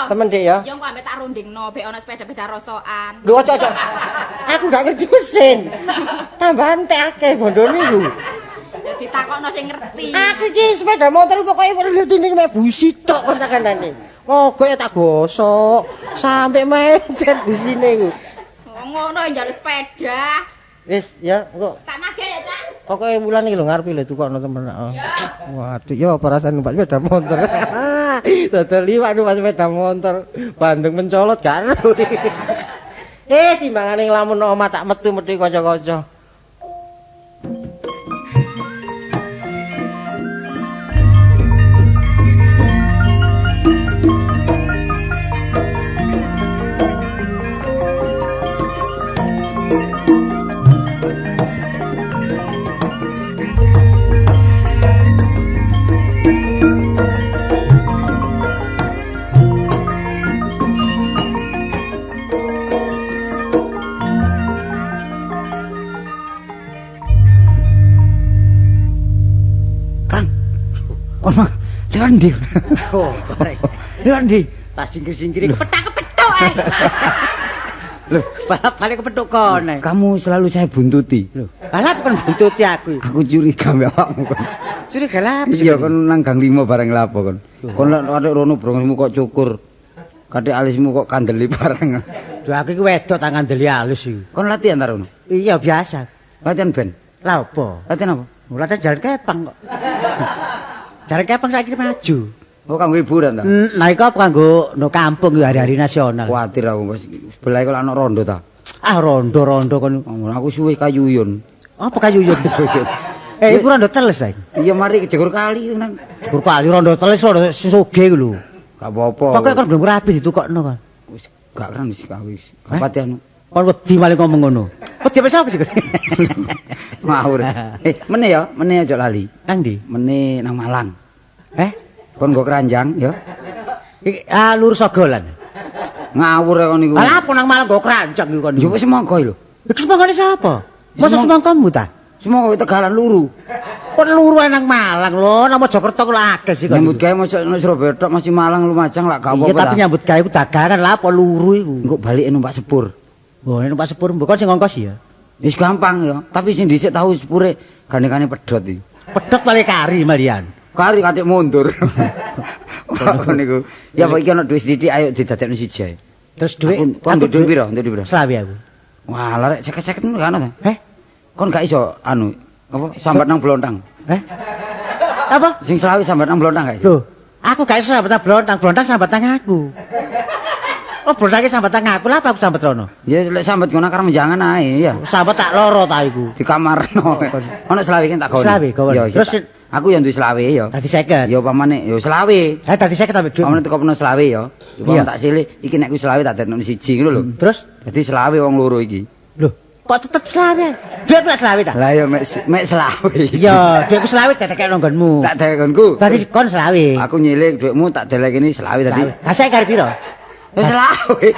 Temen Dik ya. Ya engko ambek tak rundingno bek ana sepeda-sepeda rosokan. Lho ojo ojo. Aku gak ngerti mesin. Tambah entek akeh bondone iku. Ya ditakokno sing ngerti. Aku iki sepeda motor pokoke ngerti ning mek busi tok kon tak kandhane. Mogok ya tak gosok sampe mencet busine iku. Ngono njaluk sepeda. Wis ya engko. Tak nagih ya, Cak. Pokoke wulan iki lho ngarepe lho tukokno temen. Waduh ya apa rasane numpak sepeda motor. Dodol iwak numpak sepeda motor, bandeng mencolot gak ero. Timbangane nglamun omah tak metu-metu kanca-kanca. Lewat ndi? Oh, lewat ndi? Tas singkir-singkir kepethuk-kepethuk eh. Lho, balap-balik kepethuk kon. Kamu selalu saya buntuti. Lho, balap kon buntuti aku. Aku curiga mbek awakmu kon. Curiga lha apa? Iya, kon nang Gang 5 bareng lha apa kon? Kon lek kathik rono brongosmu kok cukur. Kathik alismu kok kandeli bareng. Lho, aku iki wedok tak kandeli alus iki. Kon latihan ta rono? Iya, biasa. Latihan band. Lah apa? Latihan apa? Latihan jalan kepang kok. Jalan kepang saiki maju. Oh, kanggo hiburan ta? Nah iku apa kanggo no kampung hari-hari nasional. Kuwatir aku wis sebelah iku ana rondo ta. Ah rondo-rondo kon. Aku suwe kayuyun. Apa kayuyun? Iku rondo teles ta iki. Iya mari kejegur kali tenan. Jegur kali rondo teles rondo sing sugih iku lho. Gak apa-apa. Pokoke kon belum rapi ditukokno kon. Wis gak keren wis wis. Gak pati anu. Kon wedi malah ngomong ngono. Wedi apa sapa sih? Ngawur. Meneh ya, meneh aja lali. Nang ndi? Meneh nang Malang. Kon nggo keranjang ya. Iki lurus Sogolan. Ngawur kon niku. Lah apa nang Malang nggo keranjang iku kon. Yo wis semangka lho. Iku semangkane sapa? Mosok semangkamu ta? Semangka Tegalan luru. Kon luru nang Malang lho, nang Mojokerto kok akeh sih kon. Nyambut gawe mosok nang Surabaya tok masih Malang Lumajang lak gak apa-apa. Iya tapi nyambut gawe ku dagangan lah apa luru iku. Engko balike numpak sepur. Oh, numpak sepur mbok kon sing ngongkos ya. Wis gampang ya, tapi sing dhisik tahu sepure gandengane pedhot iki. Pedhot paling kari malian. Kari katik mundur. Kok niku. Ya apa iki ana dhuwit sithik ayo didadekno siji ae. Terus dhuwit kon dhuwit piro? Dhuwit piro? Selawe aku. Wah, lah rek 50-50 gak ono ta? Heh? Kon gak iso anu apa sambat nang blontang. Heh? Apa? Sing selawe sambat nang blontang gak iso? Lho, aku gak iso sambat nang blontang, blontang sambat nang aku. Oh, blontange sambat nang aku, lha apa aku sambat rono? Ya lek sambat ngono karo menjangan ae ya. Sambat tak loro ta iku. Di kamarno. Ono selawe ki tak gawe. Selawe gawe. Terus aku ya duwe selawe ya. Dadi 50. Ya pamane ya selawe. Ha dadi 50 ambek dhuwit. Pamane tekopno selawe ya. Pamane tak silih iki nek ku selawe tak dadekno siji ngono lho. Terus dadi selawe wong loro iki. Lho, kok tetep selawe? Dhuwit lek selawe ta? Lah ya mek selawe. Iya, dhuwitku selawe dadekno nggonmu. Tak delek nggonku. Dadi kon selawe. Aku nyilih dhuwitmu tak delek ini selawe tadi. Lah saiki karep piro? Wis selawe.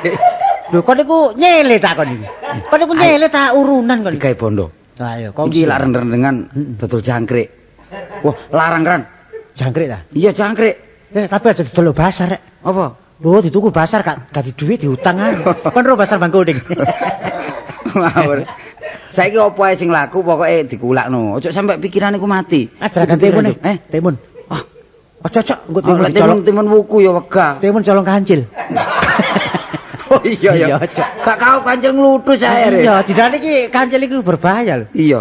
Lho kon niku nyele ta kon iki? Kon niku nyele ta urunan kon? Digawe bondo. Lah iya, kongsi. Iki lak rendeng-rendengan dodol jangkrik. Wah, larang kan. Jangkrik ta? Iya, jangkrik. Tapi aja didol pasar rek. Apa? Lho, dituku pasar gak di duit diutang ae. Kon ro pasar Bangkuning. Ngawur. Saiki opo ae sing laku pokoke dikulakno. Ojo sampe pikirane ku mati. Ajar timun. Timun. Ah, ojo cok engko timun dicolong timun wuku ya wegah. Timun colong kancil. Oh iya ya. Gak kau kancil ngluthus ae. Iya, didane iki kancil iku berbahaya lho. Iya.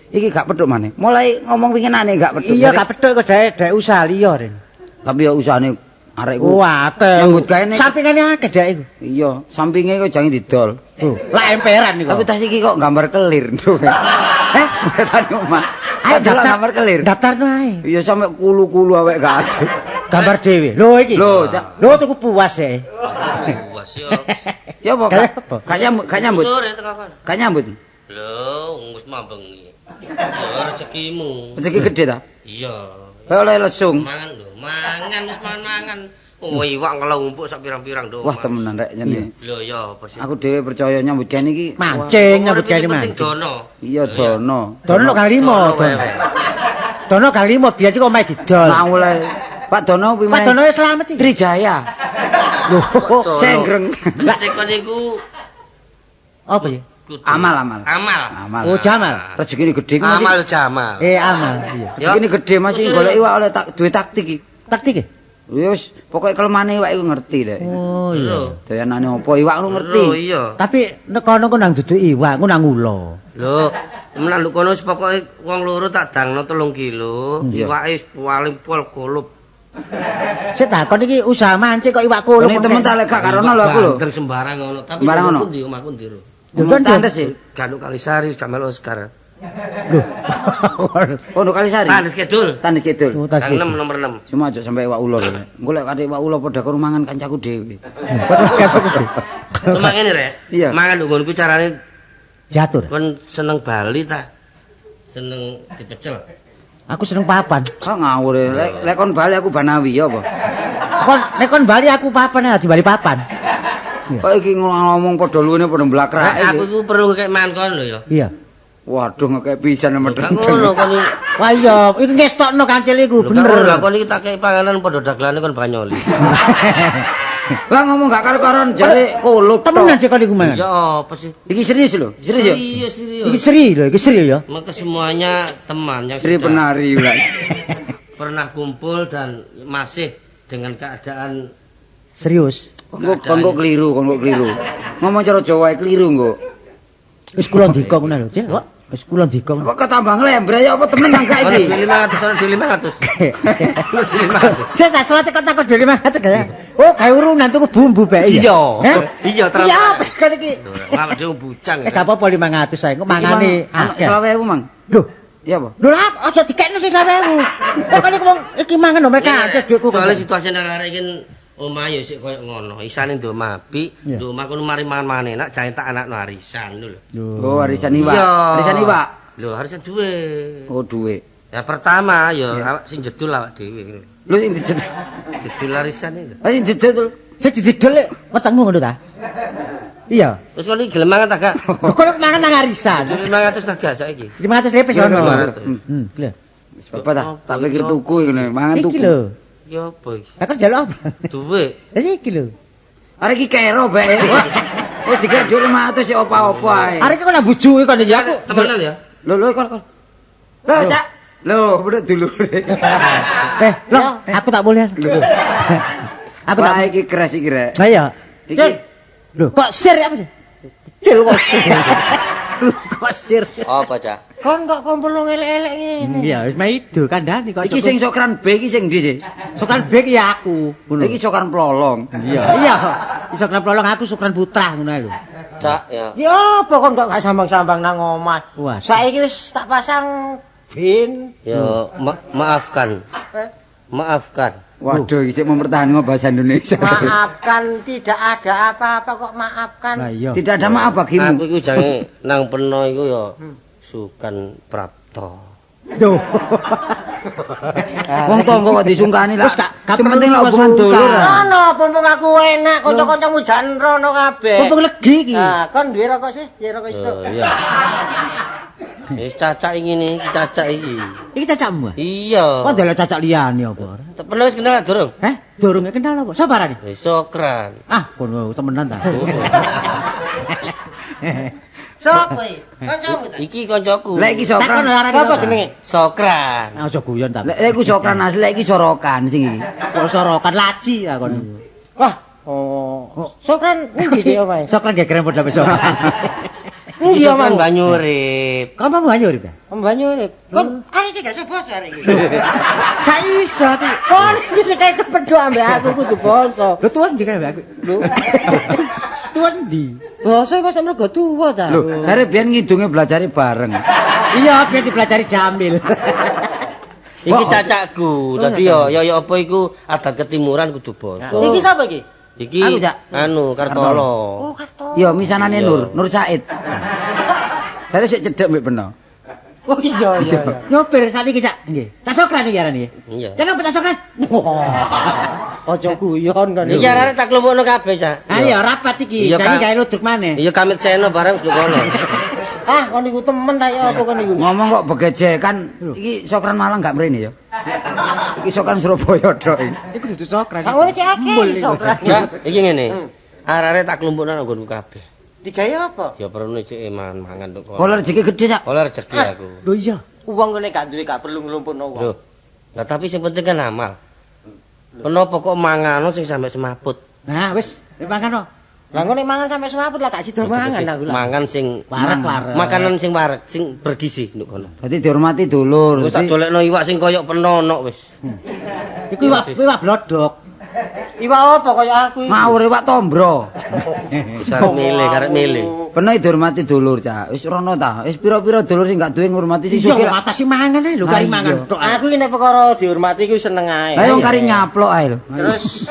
Iki gak petuk maneh. Mulai ngomong winginane gak petuk. Iya, gak petuk kok dhek usaha liya, Ren. Tapi ya usahane arek iku. Wah, akeh. Nyambut gawe sampingane akeh dhek iku. Iya, sampinge kok jange didol. Lho, lak emperan iku. Tapi tas iki kok gambar kelir. Heh, wetan omah. Ayo delok gambar kelir. Daftarno ae. Iya sampe kulu-kulu awake gak ada. Gambar dhewe. Lho iki. Lho, lho tuku puas e. Puas yo. Ya apa? Gak nyambut, gak nyambut. Sore teko kon. Gak nyambut. Lho, wis mambengi. Ya rezekimu. Rezeki gede ta? Iya. Oleh lesung. Mangan lho, mangan wis mangan. Oh, iwak ngelumpuk sak pirang-pirang do. Wah, temenan rek nyene. Lho ya apa sih? Aku dhewe percaya nyambut gawe iki mancing nyambut gawe mancing. Dono. Iya, dono. Dono kali limo. Dono kali limo biyen iki omahe didol. Nah, mulai Pak Dono piye? Pak Dono wis slamet iki. Trijaya. Lho, Senggreng. Tegese kon iku apa ya? Amal amal. Amal. Amal. Oh, Jamal. Rezekine gedhe ku masih. Amal Jamal. Amal. Iya. Rezekine gedhe masih golek iwak oleh tak duwe taktik iki. Taktik e? Ya wis, pokoke kelemane iwak iku ngerti dek. Oh iya. Doyanane opo iwak lu ngerti. Lho iya. Tapi nek kono ku nang dudu iwak, ku nang ula. Lho, temenan lho kono wis pokoke wong loro tak dangno 3 kilo, iwake paling pol kulup. Sik takon iki usaha mancing kok iwak kulup. Ini temen tak lek gak karono lho aku lho. Bandeng sembarang ngono, tapi Sembarang ngono. omahku ndi omahku ndi lho. Duduk tandes sih. Ganduk Kalisari wis gak melu Oscar. Lho. Oh, nduk Kalisari. Tandes Kidul. Tandes Kidul. Oh, tas Gang 6 nomor 6. Cuma aja sampai iwak ula lho. Engko lek kate iwak ula padha karo mangan kancaku dhewe. Cuma ngene rek. Iya. Mangan nduk nggonku carane Diatur. kon seneng Bali ta? Seneng dipecel. Aku seneng papan. Kok ngawur e. Lek lek kon bali aku Banawi ya apa? Kon nek kon Bali aku papan ya di Bali papan. Kok iki ngomong padha luwene padha mblakrak Rek, aku iki. iku perlu ngekek mangan kon lho ya. Iya. Waduh ngekek pisan Gak ngono kon iki. Wah iya, iki ngestokno kancil iku Lho, gak ngono, bener. lah kon iki tak kei panganan padha dagelane kon banyoli. Lah ngomong gak karo-karon jare kulup. tok. Temenan sih kon iku mangan. Ya apa sih? Iki serius lho, serius ya. Serius, serius. Iki seri lho, iki seri ya. Maka semuanya teman yang Sri sudah penari lah. pernah kumpul dan masih dengan keadaan Serius. Kon kok keliru, kon kok keliru. Ngomong cara Jawa ae keliru kok. Wis kula ndika ngono lho, Cek. Kok wis kula ndika. Kok ketambah nglembre ya apa temen nang gak Ono iki? 500, ono 500. Ono 500. Cek tak salat kok takut 500 kaya. Oh, gawe urunan tuku bumbu bae. Iya. Heh? Iya, terus. Iya, apa sih kon iki? Lah dhewe bujang. Eh gak apa-apa 500 ae, kok mangane akeh. 20.000, Mang. Lho, Iya apa? lho lah aja dikekno sing 20.000. Kok kon iku wong iki mangan lho mereka aja dhuwitku. Soalnya situasi arek-arek iki omah ya sik koyo ngono. Isane nduk omah apik, Iya. nduk omah kono mari mangan-mangan enak, jae tak anakno arisan lho. Oh, arisan iwak. Iya. Arisan iwak. Lho, arisan duwe. Oh, duwe. Ya pertama ya awak sing jedul awak dhewe. Lho sing dijedul. Jedul arisan iki lho. Lah sing dijedul. Cek dijedol lek wetengmu ngono ta? Iya. Terus kon iki gelem mangan ta gak? Lho kok mangan nang arisan. Jedul 500 ta gak saiki? 500 lepes ono. 500. Lho. Wis apa ta? Tak pikir tuku iki lho, mangan Iki tuku. lho. Ya apa iki? Lah kon njaluk apa? Duwe. Lah iki lho. Arek iki kero bae. Wis dikek dhuwit 500 sik opo-opo ae. Arek iki kok nang bujuke kon iki aku. Temenan ya? Lho lho kon kon. Lho, Cak. Lho, bener dulure. Eh, lho, aku tak boleh. Aku tak. Wah, iki keras iki rek. Lah iya. Iki Lho, kok sir apa sih? Kecil kok. Lho, kok sir. Apa, Cak? Kon kok kumpul wong elek-elek ngene. Iya, wis maido kandhane kok. iki sing sokran B iki sing ndi sih? Sokran B ki ya aku. Ngono. Iki sokran plolong. Iya. Iya. Sokran Plolong aku Sokran Putra ngono ae lho. Cak ya. Ya apa kon kok gak sambang-sambang nang omah. Wah. Saiki wis tak pasang bin. Ya maafkan. Maafkan. Waduh, iki sik mempertahankan bahasa Indonesia. Maafkan tidak ada apa-apa kok maafkan. Lah iya. Tidak ada maaf bagimu. Aku iku jange nang peno iku ya Sukan Prapto. Duh. Wong tangga kok disungkani lah. Wis, gak Sing penting perlu lah hubungan sungkan. dulur. ah. Ono mumpung aku enak kanca-kancamu jan rono kabeh. Mumpung legi iki. Nah, kon duwe rokok sih? Duwe rokok situ. Oh iya. Wis cacak ngene iki cacak iki. Iki cacakmu. ah? Iya. Kok ndelok cacak liyane apa ora? Pernah wis kenal durung? Eh, durung kenal apa? Sapa arane? Wis sokran. Ah, kono temenan ta. Sopo iki? Kancamu ta? Iki koncoku. Lek iki Takon sokran. arane. Sopo jenenge? Sokran. Ah, aja guyon ta. Lek lek iku sokran asli, lek iki sorokan sing iki. Kok sorokan laci ya kon. Wah, oh. Sokran endi iki omahe? Sokran gegeren padha besok. Endi Iki sokran omahmu? Banyurip. Kamu mau banyu urip ta? Om Banyu urip. Kon arek iki gak iso basa arek iki. Gak iso ti. Kon iki sing kayak kepedhok ambek aku kudu basa. Lho tuan ndi kae aku? Lho. Tuan ndi? Basa masa mergo tuwa ta. Lho, jare biyen ngidunge belajare bareng. Iya, biar dipelajari Jamil. Iki cacakku. Dadi ya ya ya apa iku adat ketimuran kudu basa. Iki sapa iki? Iki Aku, Cak. anu Kartolo. Oh, Karto. Iya, misanane Iya. Nur, Nur Said. Jare sik cedhek mbek peno. Oh iya iya. iya. Nyopir sakniki, Cak. Nggih. Cak Sokran iki arane. Iya. Jangan Cak Sokran. Aja guyon kon Iki arek tak klumpukno kabeh, Cak. Ayo rapat iki. Iya, Saiki Kak. gawe ludruk maneh. Iya kamit seno bareng wis kono. Ah, kon iku temen ta ya apa kon iku? Ngomong kok begejekan, iki Sokran Malang gak mrene ya. Iki sokan Surabaya tok iki. Iku dudu cokran. Gak ngono cek akeh sokran. Ya, iki ngene. Arek-arek tak klumpukno nang nggonku kabeh. Digawe apa? Ya perlu cek mangan-mangan tok kono. Oleh rezeki gede sak. Oleh rezeki aku. Lho iya. Wong ngene gak duwe gak perlu nglumpukno wong. Lho. Lah tapi sing penting kan amal. Kenapa kok mangano sing sampe semaput? Nah, wis, mangan no. Lah ngono mangan sampe semaput lah gak sida mangan aku lah. Mangan sing Wareg-wareg. Makanan sing wareg, sing bergizi nduk kono. Dadi dihormati dulur. Wis tak dolekno iwak sing koyok penonok wis. Iku iwak blodok. Iwak apa kaya aku iki? Ngawur iwak tombro. Wis arep milih, karep milih. Peno dihormati dulur, Cak. Wis rono ta. Wis pira-pira dulur sing gak duwe ngurmati sing Iya, sugih. atasi mangan ae lho, kari mangan tok. Aku iki nek perkara dihormati ku seneng ae. Lah wong kari nyaplok ae lho. Terus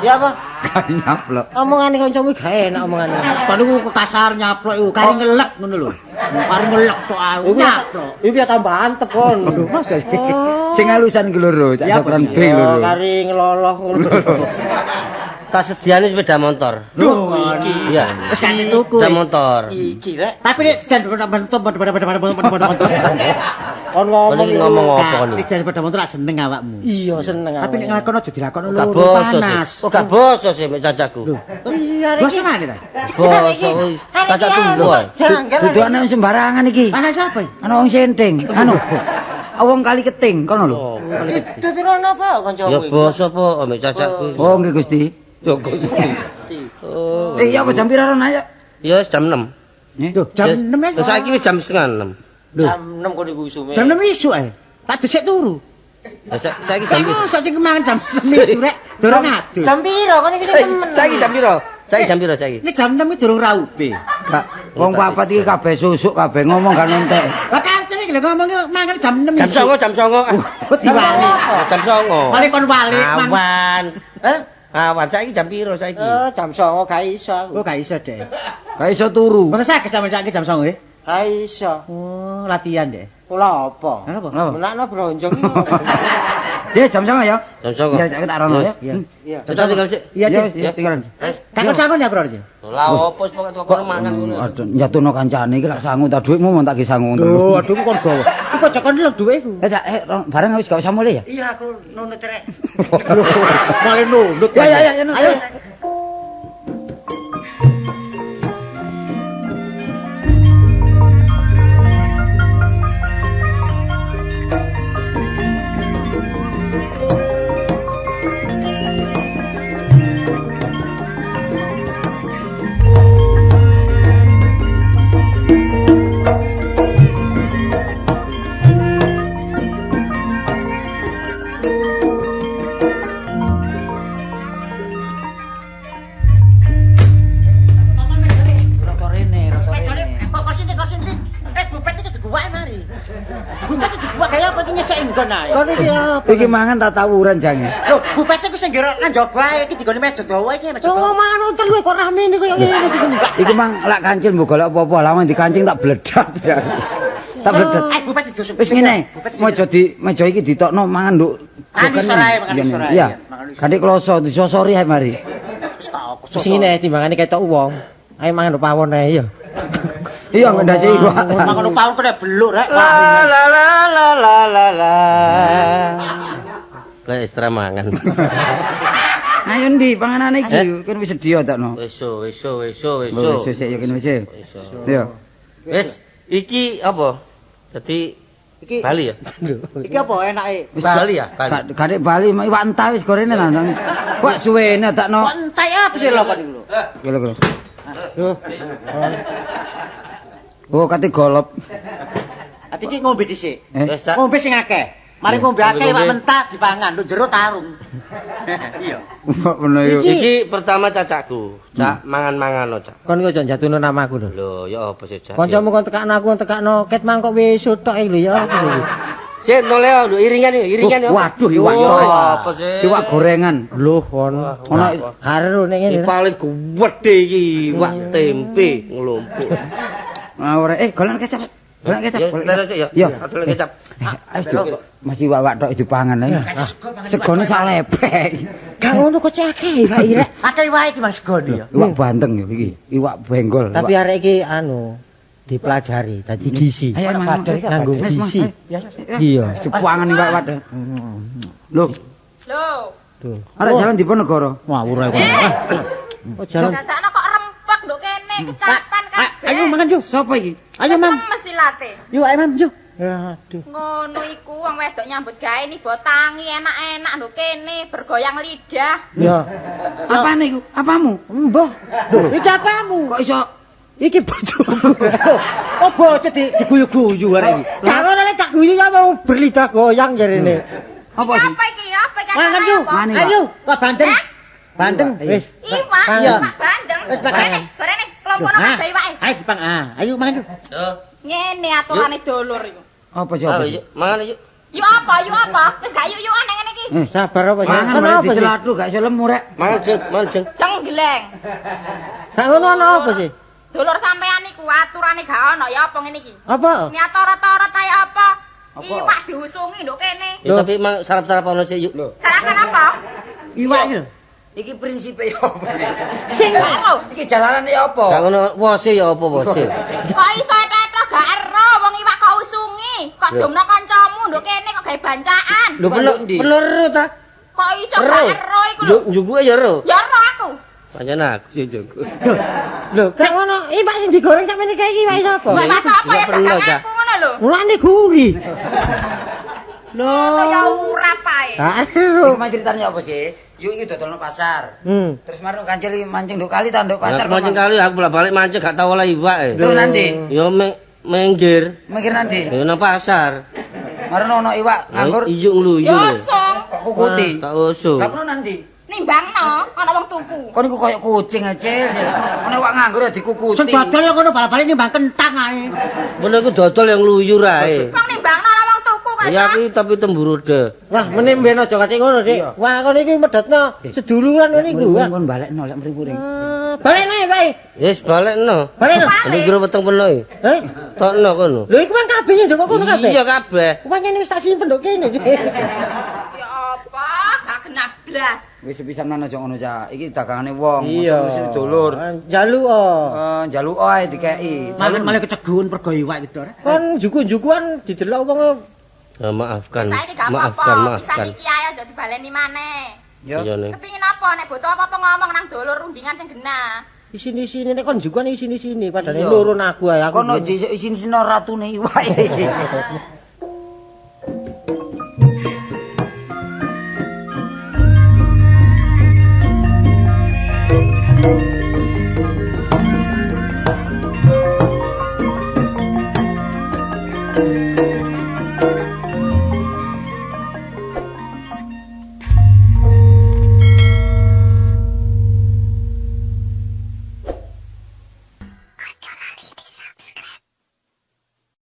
ya apa? Kari nyaplok. Omongane kancamu gak enak omongane. Kon niku kekasar nyaplok iku, kari ngelek ngono lho. Kari ngelek tok ae nyaplok. Iku ya tambah antep kon. Lho, masa sih? Sing alusan ki loro, Cak Sokran B loro. Kari ngeloloh ngono. Tak sediane sepeda motor. Lho, iki. Iya. Wis kan tuku. Sepeda motor. Iki rek. Tapi nek jan bentuk bentuk. Kon ngomong Kon iki ngomong apa kon? Nek jan sepeda motor lak seneng awakmu. Iya seneng. Tapi nek nglakon aja dilakoni Gak loro boso sih. panas. Kok gak boso sih mek cacaku. Iya rek. Boso mana ta? Boso kuwi. Cacak tumbuh. Janggal. Dudu ana wong sembarangan iki. Panas apa? Ana wong senting, anu. Wong kali keting kono lho. Tuturono apa kancamu Ya boso apa mek cacakku. Oh nggih Gusti. Ya Gusti. Oh. Eh iya apa jam pira rono ayo? Ya wis jam 6. Lho, jam 6 ya. Lah saiki wis jam 5:30. Jam 6 kon iku usume. Jam 6 isuk ae. Tak dhisik turu. Lah saiki jam piro? Masa sing mangan jam 6 isuk rek durung adus. Jam piro kon iki sing temen. Saiki jam piro? Saiki jam piro saiki? Ini jam 6 iki durung raupe. Gak wong papat iki kabeh susuk kabeh ngomong gak entek. Lah kancane iki lho ngomong mangan jam 6 Jam 09.00, jam 09.00. Diwali. Jam 09.00. Wali kon wali awan. Hah? Awan saiki jam piro saiki? Oh, jam 09.00 gak iso aku. Oh, gak iso, Dek. Gak iso turu. Masa saged sampe saiki jam 09.00 e? Gak iso. Oh, latihan, Dek. Kula apa? Kenapa? Menakno bronjong iki. Ya jam 09.00 ya. Jam 09.00. Ya saiki tak rono ya. Iya. Jam tinggal sik. Iya, Ya Dek. ya tinggalan. Kakon sangon ya, Bro. Lah opo wis pokoke kok mangan ngono. Aduh, njatuhno kancane iki lak sangu ta dhuwitmu mau tak ki sangu Lho, aduh kon gawa. Iku aja kon lho dhuwit iku. Eh, Cak, bareng wis gak usah mulih ya. Iya aku nunut rek. Malah nunut. Ya ya ya, Ayo. Kon iki apa? Iki mangan tak tawuran jange. Lho, bupete ku sing nang njaba ae iki digone meja dawa iki meja dawa. Mangan telu kok rame kaya ngene sih. Iki mang lak kancil mbok golek apa-apa, lah wong dikancing tak bledat ya. Tak bledat. Eh, bupete dosuk. Wis ngene, meja di meja iki ditokno mangan nduk. Mangan isor ae, mangan isor ae. Iya. Ganti kloso disosori ae mari. Wis ngene timbangane ketok wong. Ayo mangan pawon ae ya. Iya ngendase iwak. Mangan pawon kena beluk rek. La la la la la la la. Kayak ekstra mangan. Ayo ndi panganane iki kan wis sedia takno. Wis wis wis wis. Wis sik ya kene wis. Iya. Wis iki apa? Dadi iki Bali ya? Iki apa enake? Bali ya, Bali. Gak Bali iwak entah wis gorene lah. Wak suwene takno. Kok entek apa sih lho kok niku lho? Lho lho. Oh, kate golop. Ati iki ngombe dhisik. Ngombe sing akeh. Mari ngombe akeh iwak mentah dipangan, nduk jero tarung. Iya. Iki pertama cacakku, Cak mangan-mangan Cak. Kon iki aja njatuhno namaku lho. Lho, ya apa sih, Cak? Kancamu kon tekakno aku, kon tekakno ket mang kok wis tok iki lho ya apa lho. Sik noleo lho iringan yo, iringan yo. Waduh iwak apa sih? Iwak gorengan. Lho kon ono karo nek ngene. Iki paling gedhe iki iwak tempe nglumpuk. Ah ora golen kecap. Golen kecap. Golek sik ya. Iya, golek kecap. Ayo masih iwak-iwak tok dipangan ae. Segone sak lepek. Gak ngono kok akeh iwak irek. Akeh iwake timbang segone ya. Iwak bandeng ya iki, iwak benggol. Tapi arek iki anu Dipelajari dadi gizi. Ayo mangan. Nganggo gizi. Iya. Dipangan iwak wadah. Lho, Lho. arek jalan Diponegoro. Ngawur ae kono. Oh, jalan. Dadakno kok rempek nduk kene kecapan kabeh. Ayo mangan yo. Sopo iki? Ayo mam. Lemes silate. Yo ayo mam yo. Aduh. Ngono iku wong wedok nyambut gawe nibo tangi enak-enak nduk kene bergoyang lidah. Ya. Apane iku? Apamu? Mbah. Lho, iki apamu? Kok iso Iki bojoku. Oh, bocah diguyu-guyu arek iki. Gak ngono lek tak guyu ya mau berlidah goyang jarene. apa iki? Apa iki? Apa iki? Mangan yo. Apa? Mangan, Ayo, Pak Bandeng. Bandeng wis. Iwak, Iya. iwak bandeng. Wis, Pak. Gorene, gorene, klompono kabeh iwake. Ayo dipang. Ah, ayo mangan yo. Yo. Ngene aturane dulur iku. Apa sih apa sih? Ayo mangan yuk. Yuk apa? Yuk apa? Wis gak yuk-yukan nang ngene iki. Sabar apa sih? Mangan Kenapa malah sih? dicelatu gak iso lemu rek. Mangan jeng, mangan jeng. Jenggleng. Gak ngono ana apa sih? Dulur sampean iku aturane gak ono ya apa ngene iki? Apa? Niat torot-torot ae apa? Iwak diusungi nduk kene. Ya tapi mang sarap-sarap ono sik yuk. Sarapan apa? Iwak iki lho. Iki prinsipe ya apa sih? Sing lho. Iki jalanane ya apa? Gak ngono wose ya apa wose. Kok iso eto-eto gak ero wong iwak kok usungi? Kok domno kancamu nduk kene kok gawe bancaan? Lho peloro ta? Kok iso gak ero iku lho? Yo njukuke ya ero. Ya ero aku. Pancen aku sing njuku. Lho, gak ngono. Iwak sing digoreng sampeyan iki iwak sapa? Iwak sapa ya Perlu, dagang Cak. aku ngono lho. Mulane gurih. Lho ya ora pae. Gak ero. Iki mah ceritane apa sih? Yuk iki dodolno pasar. Terus marno kancil iki mancing nduk kali ta nduk pasar. Aku mancing kali aku bolak-balik mancing gak tau oleh iwak e. Terus nanti Yo minggir. mikir nanti. Yo nang pasar. Marno ono iwak nganggur Iyuk ngluyur. Ya song kok kukuti. Tak usung. Lah kono nanti. nimbangno ana wong tuku. Kon iku koyo kucing aja. Ono iwak nganggur ya dikukuti. Sing dodol ya kono bal-balik nimbang kentang ae. Ngono iku dodol yang ngluyur ae. Wong nimbangno ana wong tuku kok Ya iso. aku tapi temburu de. Wah, meneh mben aja kate ngono, Dik. Wah, kono iki medhotno seduluran ngono iku. Mring kon balekno lek mring-mring. Balekno ya, Pak. Wis balekno. Balekno. Ini guru weteng peno iki. Eh? Tokno kono. Lho iku mang kabeh nduk kok kono kabeh. Iya kabeh. Pancen wis tak simpen nduk kene. Ya apa? Gak kena blas. Wis sepisan nang aja ngono cah. Iki dagangane wong, Iya. aja mesti dulur. Njaluk oh. Njaluk ae dikeki. Mangan malah kecegun pergo iwak iki rek. Kon juku-jukuan didelok wong. Ya, maafkan. Saiki gak apa-apa. Maafkan, Pisan maafkan. iki ae aja dibaleni maneh. Yo. Iya ning. Kepingin apa nek butuh apa-apa ngomong nang dulur rundingan sing genah. Isini-isini nek kon jukuan isini-isini padahal Iya. loro aku ae aku. Kono isin-isino ratune iwak.